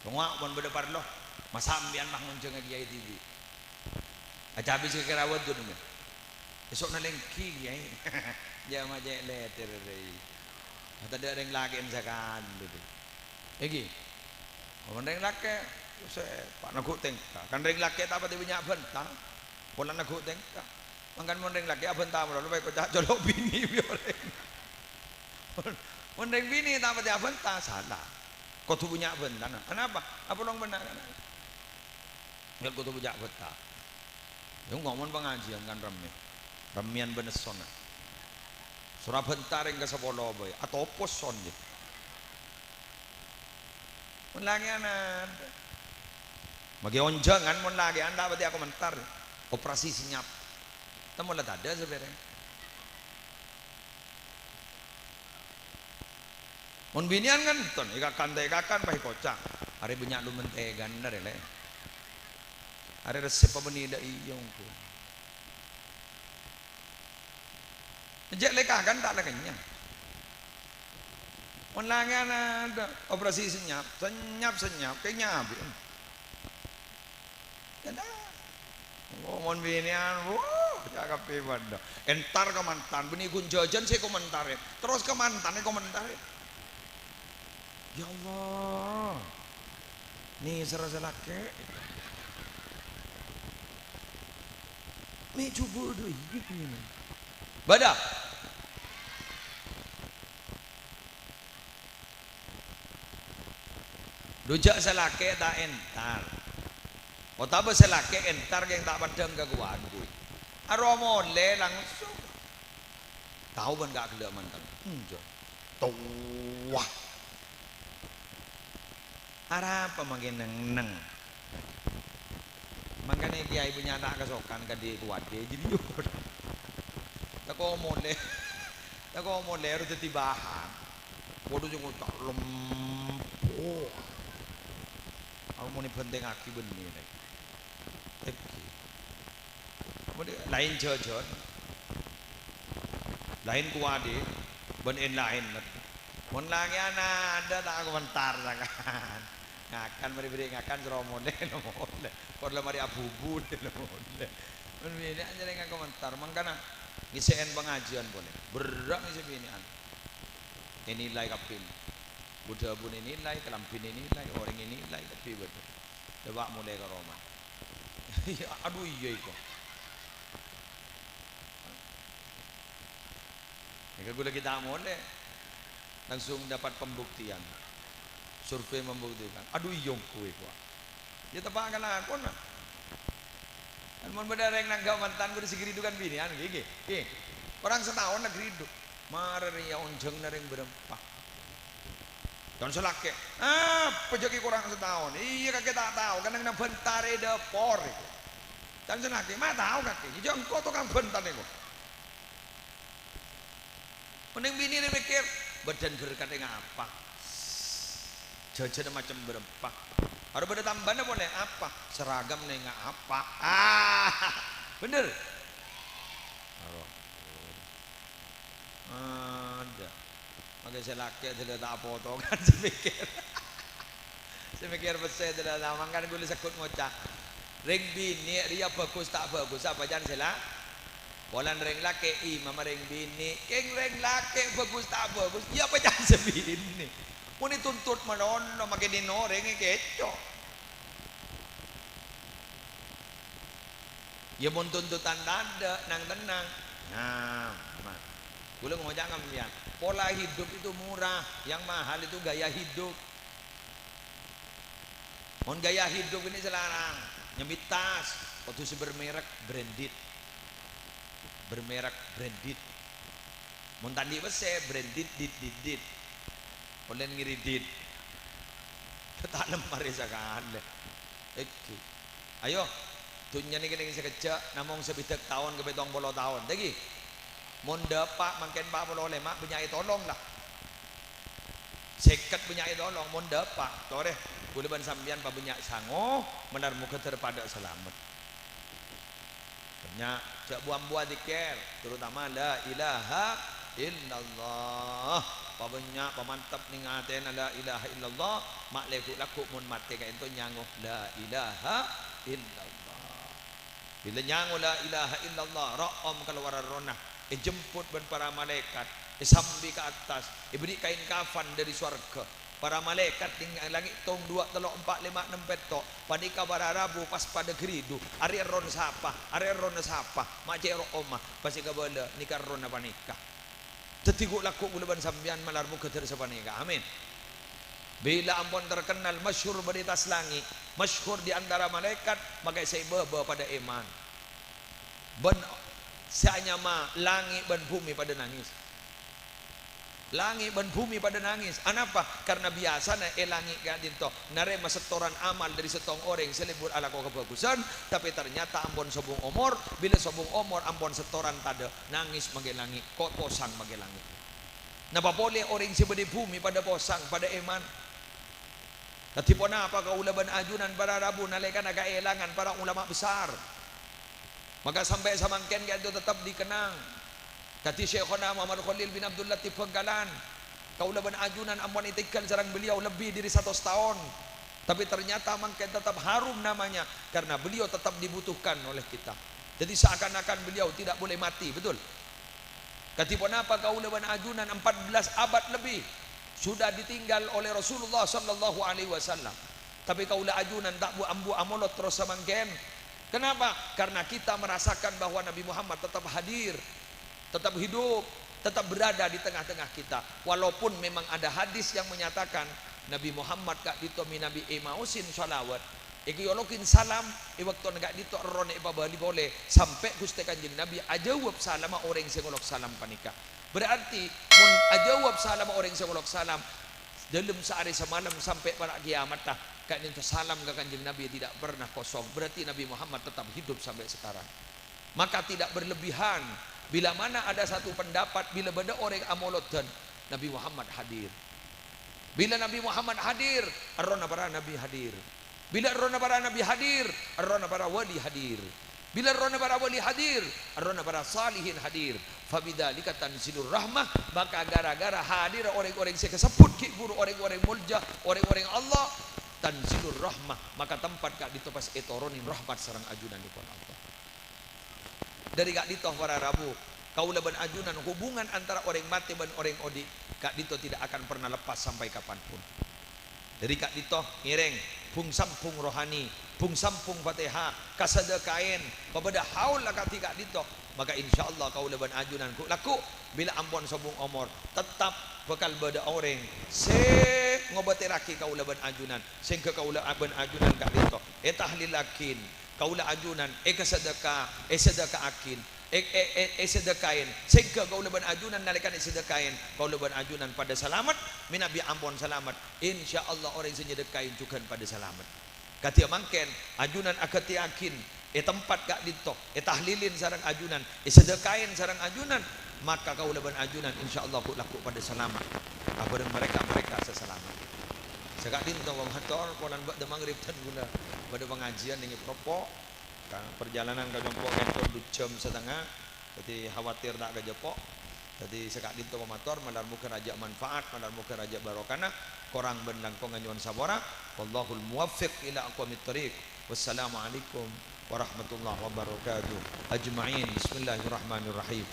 Coma mon bâdâ parlo, masa' empiyan pas ngonjhângnga kèyaè dhibi'. Acabis ka Kèrawat ghun, Mas. Èso'na lèngghi, Kèyaè. Jhâ' ma' cè' lètèr, rèi. Tadâ' rèng lakè'en sakalè, rèi. Èngghi. Mon rèng lakè', sè pa' neggu' tèngka. Kan rèng lakè' ta' patè bânnya' bhânta. Polana neggu' tèngka. Mangkana mon rèng lakè' abhânta malolo, pas èkoca' colo' binè bi' orèng. Mon, mon rèng binè ta' patè abhânta, sala. Kodhu bânnya' bhântana. Anapa? Apolong bân na'-kana'. Yâ kodhu bânnya' bhânta. Yâ ngomong pangajiân kan rammè. Rammèyan bân essona. Sora bhânta rèng ka sapolo bhâi. Atopos son, yâ. Mon lakè'an adâ'. Maghi onjhângan mon lakè'an ta' patè akomentar. Operasi senyap. Temmo la tadâ' sapèrèng. Mon binèyan kan ènton, èkakan ta' èkakan, pas èkoca'. Arè bânnya' lu mentègana, rè, Lè'. Arè resep apa nèdâ iyâ, ongghu. Jhâ' lè kakan ta' la kennyang. Mon lakè'an adâ' operasi senyap, senyap, senyap, kennyang abit. Entar. Oh, mon binèyan, wuh, cakep bâdâ. Entar ka mantan, bânnè ghun jhâjhân sè èkomentari. Terros ka mantan èkomentari. Ya Allah. Nèserra sè lakè'. Mè' jhubâ' dâ' iyâ, bâdâ. Dhu jhâ' sè lakè' ta' entar. Otabâ sè lakè' entar kèng ta' peddhâng ka kowa, ngghi. Aro molè langsung. Tao bân ka' ghellâ' mantan. Enjâ'. Towa. Arapa mangkèn neng-neng? Mangkana kèyaè bânnya' ta' kasokan kadhi kowadhi, jârèya. Tako molè. Tako molè ro dhâddhi bahan. Kodhu sè ngoca' lempo. Amonè bhântèngaghi bânnè, rè. Èngghi. Mon laèn jhâjhân. Laèn kowadhi, bân èn-laèn. Mon lakè'an adâ' ta' komentar, sakan. Ngakan, marè bherri' ngakan, soro molè, lo molè. Kor la marè abubu, lo molè. Mon binè' jârèya ngakomentar, mangkana ngèssè'è pangajiyân polè. Berrâ' ngèssè binè'an. Ènilai kabbhi. Bu-dhâbuna ènilai, kalambhina ènilai, orèngnga ènilai, kabbhi bâdâ. Coba' molè ka roma. Iyâ, adhu, iyâ, iko. Ènggi kaulâ ghi' ta' molè, langsung dapat pembuktian. Survei membuktikan. Adhu, iyâ, ongghu, iko. Iyâ, teppa' ka lakona. Kan mon bâdâ orèng nangghâ' mantan, kodhu sè ghâridhu kan binè'an, ghi, ghi, ghi. Korang sataon la ghâridhu. Marè rèya onjhângnga rèng bârâmpa. Can sè lakè', "Apa jhâ' ghi' korang sataon?" "Iyâ, kakè ta' tao, kan neng bhântarra è dâpor, iko." Can sè lakè', "Ma' tao, kakè, jhâ' engko' tokang bhântan, iko." Mon neng binè' rè mèkkèr, "Bâdân berkat neng apa? Jhâjhânna macem bârâmpa. Aro bâdâ tambâna polè, apa? Seragam neng apa?" Ah, bhender. Aro. Adâ'. Mangkè sè lakè' dâlâ ta' apotongan sè mèkkèr. Sè mèkkèr pèssè dâlâ ta', mangkana kaulâ segghut ngoca', rèng binè' rèya bhâghus ta' bhâghus, apa can sè la-, polana rèng lakè' imamma rèng binè'. Kèng rèng lakè' bhâghus ta' bhâghus, iyâ apa can sè binè'. Mon ètuntut manono, mangkèn orèng èkèco'. Iyâ, mon tuntutan tadâ', nang-tennang. Nah, ma-, kaulâ ngoca' ka sampèyan, pola hidup itu murah, yang mahal itu gaya hidup. Mon gaya hidup ini sè larang, nyemmit tas, kodhu sè bermerek, branded. Bermerek, branded. Mon ta' andi' pèssè, branded, dit, dit, dit. Ollèna ngèrèdit. Ta' lemmar sakalè. Èngghi. Ayo, dhunnya nèka neng sakejjhâ', namong sabidhâk taon ka pètong polo taon. Dâggi', mon dâpa' mangkèn pa' polo lèma' bânnya' ètolong, la. Sèket bânnya' ètolong, mon dâpa'. Torè, kaulâ bân sampèyan pabânnya' sango, malar moghâ dâr padâ salamet. Bânnya', jhâ' bu-ambuwâ dzikir, terutama la ilaha illallah. Pabânnya', pamantep neng atèna la ilaha illallah, ma' lagghu'-lagghu' mon matè ka'ènto nyango la ilaha illallah. Bilâ nyango la ilaha illallah, ro'om kalowar errohna, èjemput bân para malaèkat, èsambi ka attas, èbèrri' kaèn kafan dâri sowarghâ. Para malaèkat neng langngè' tong duwâ', tello', empa', lèma', ennem, pètto', panèka para rabu pas padâ ghâridhu, "Arèya errohna sapa? Arèya errohna sapa?" Ma' cè' ro'omma, pas èkabâlâ, "Nèka errohna panèka." Dâddhi ghu'-lagghu' kaulâ bân sampèyan malar moghâ dâr sapanèka. Amin. Bilâ ampon terkenal, masyhur bâdâ è attas langngè', masyhur di antara malaèkat, maka sè è bâbâ padâ èman. Bân sè anyama langngè' bân bhumè padâ nangès. Langngè' bân bhumè padâ nangès. Anapa? Karna biyasana è langngè' ka'dinto narèma setoran amal dâri sèttong orèng sè lebur alako kabhâghusân, tapè ternyata ampon sobung omor, bilâ sobung omor ampon setoran tadâ', nangès mangkè langngè', ko-, posang mangkè langngè'. Napa polè orèng sè bâdâ è bhumè padâ posang, padâ èman? Kadhi ponapa kaulâ bân ajunan para rabu nalèkana kaèlangan para ulama besar? Maka sampè' samangkèn ka'dinto tettep dikenang. Kadhi Syaikhona Muhammad Khalil bin Abdul Latif Bhângkalan, kaulâ bân ajunan ampon ètèngghâl sareng beliau lebbi dâri satos taon. Tapi ternyata mangkèn tettep harum namanya karena beliau tetap dibutuhkan oleh kita. Jadi seakan-akan beliau tidak boleh mati, betul? Kadhi ponapa kaulâ bân ajunan empat belas abad lebbi sudah ditinggal oleh Rasulullah sallallahu alaihi wasallam. Tapè kaulâ ajunan ta' bu-ambu amolot terros samangkèn. Kenapa? Karena kita merasakan bahwa Nabi Muhammad tetap hadir, tetap hidup, tetap berada di tengah-tengah kita. Walaupun memang ada hadis yang menyatakan Nabi Muhammad ka'dinto mènabi èmaosin shalawat, èkèologhin salam, è bâktona ka'dinto errohna èpabâli polè, sampè' Ghustè Kanjeng Nabi ajâwâb salamma orèng sè ngolok salam panèka. Berarti, mon ajâwâb salamma orèng sè ngolok salam, dâlem saarè samalem sampè' para' kèyamatta, ka'dinto salam ka Kanjeng Nabi tidak pernah kosong. Berarti Nabi Muhammad tetap hidup sampai sekarang. Maka tidak berlebihan. Bila mana ada satu pendapat, bila bâdâ orèng amolodhân, Nabi Muhammad hadir. Bila Nabi Muhammad hadir, errohna para nabi hadir. Bila errohna para nabi hadir, errohna para wali hadir. Bila errohna para wali hadir, errohna para salihin hadir. Fabidzalika tanzilur rahmah, maka gara-gara hadir orèng-orèng sè kasebbhut ghi' bhuru orèng-orèng molja, orèng-orèng Allah, tanzilur rahmah, maka tempat ka'dinto pas ètoronè rahmat sareng ajunanèpon Allah. Dâri ka'dinto para rabu, kaulâ bân ajunan hubungan antara orèng matè bân orèng odi' ka'dinto tidak akan pernah lepas sampai kapanpun. Dâri ka'dinto ngèrèng bhung-sambhung rohani, bhung-sambhung Fatihah, kasadâkaèn, pabâdâ haul akadhi ka'dinto, maka insyaallah kaulâ bân ajunan ghu'-lagghu' bilâ ampon sobung omor, tettep bhâkal bâdâ orèng sè ngobâtèrraghi kaulâ bân ajunan, sehingga kaulâ bân ajunan ka'dinto ètahlillaghin. Kaulâ ajunan èkasadâka-, èsadâkaaghin, è-, è-, è-, èsadâkaèn, sehingga kaulâ bân ajunan nalèkana èsadâkaèn, kaulâ bân ajunan padâ salamet, mènabi ampon salamet, insyaallah orèng sè nyadâkaèn jhughân padâ salamet. Kadhi mangkèn, ajunan aghâtèyaghin è tempat ka'dinto, ètahlilin sareng ajunan, èsadâkaèn sareng ajunan, maka kaulâ bân ajunan insyaallah ghu'-lagghu' padâ salamet, abhâreng mereka-mereka sè salamet. Saka'dinto, wa mator, polana bâdâ maghrib dân ghulâ bâdâ pangajiân neng è Propo. Ka-, parjhâlânan ka Compo' kènto du jam satengnga, dhâddhi khawatir ta' kajhâpo'. Dhâddhi saka'dinto pamator, malar moghâ rajâ manfaat, malar moghâ rajâ barokana, korang bân langkongnga nyo'on sapora. Wallahul muwaffiq ila aqwamit thariq. Wassalamualaikum warahmatullahi wabarakatuh ajma'in. Bismillahirrahmanirrahim.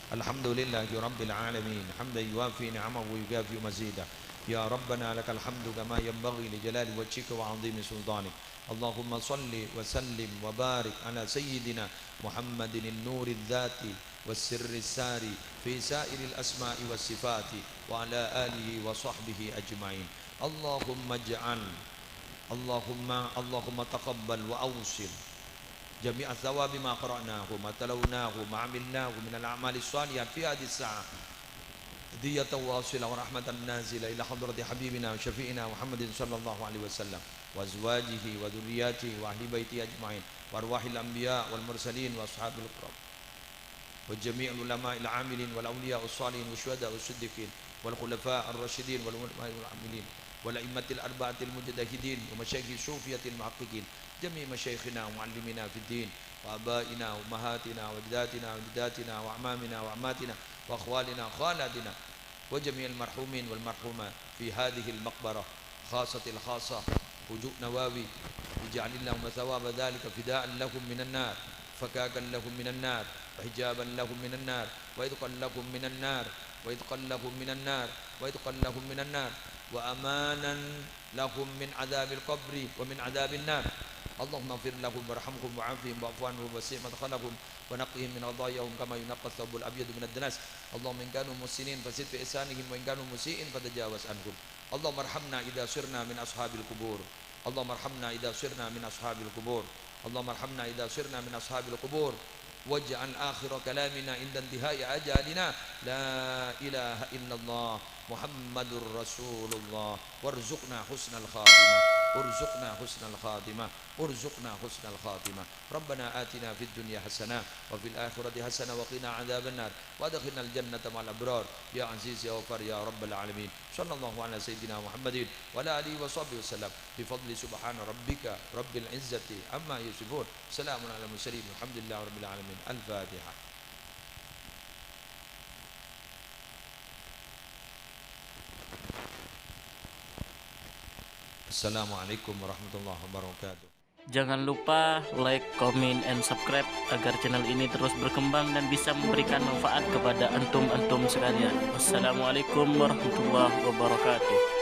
Alhamdulillahi rabbil alamin. Hamdan yuwafi ni'amahu wa yukafi'u mazidah. Ya Rabbana lakal hamdu kama yanbaghi li jalali wajhika wa 'azimi sultanik. اللهم صل وسلم وبارك على سيدنا محمد النور الذاتي والسر الساري في سائر الأسماء والصفات وعلى آله وصحبه أجمعين. اللهم اجعل، اللهم، اللهم تقبل وأوصل جميع ثواب ما قرأناه وما تلوناه وما عملناه من الأعمال الصالحات في هذه الساعة هدية واصلة ورحمة نازلة إلى حضرة حبيبنا وشفيعنا محمد صلى الله عليه وسلم وأزواجه وذرياته وأهل بيته أجمعين وأرواح الأنبياء والمرسلين وأصحاب الكرام وجميع العلماء العاملين والأولياء الصالحين والشهداء والصديقين والخلفاء الراشدين والعلماء العاملين والأئمة الأربعة المجتهدين ومشايخ الصوفية المحققين جميع مشايخنا ومعلمينا في الدين وآبائنا وأمهاتنا وأجدادنا وجداتنا وأعمامنا وعماتنا وأخوالنا وخالاتنا وجميع المرحومين والمرحومات في هذه المقبرة خاصة الخاصة فجوء نواوي، اجعل اللهم ثواب ذلك فداء لهم من النار، فكاكا لهم من النار، وحجابا لهم من النار، وعتقا لهم من النار، وعتقا لهم من النار، وعتقا لهم من النار، وأمانا لهم من عذاب القبر ومن عذاب النار. اللهم اغفر لهم وارحمهم وعافهم واعف عنهم ووسع مدخلهم ونقهم من خطاياهم كما ينقى الثوب الأبيض من الدنس. اللهم إن كانوا محسنين فزد في إحسانهم وإن كانوا مسيئين فتجاوز عنهم. اللهم ارحمنا إذا صرنا من أصحاب القبور. اللهم ارحمنا إذا صرنا من أصحاب القبور. اللهم ارحمنا إذا صرنا من أصحاب القبور. واجعل آخر كلامنا عند انتهاء أجالنا لا إله إلا الله محمد رسول الله. وارزقنا حسن الخاتمة. وارزقنا حسن الخاتمة. وارزقنا حسن الخاتمة. ربنا آتنا في الدنيا حسنة وفي الآخرة حسنة وقنا عذاب النار وأدخلنا الجنة مع الأبرار يا عزيز يا غفار يا رب العالمين. صلى الله على سيدنا محمد وعلى آله وصحبه وسلم بفضل سبحان ربك رب العزة عما يصفون. سلام على المرسلين والحمد لله رب العالمين. الفاتحة. السلام عليكم ورحمة الله وبركاته. Jangan lupa like, comment, and subscribe agar channel ini terus berkembang dan bisa memberikan manfaat kepada antum-antum sekalian. Wassalamualaikum warahmatullahi wabarakatuh.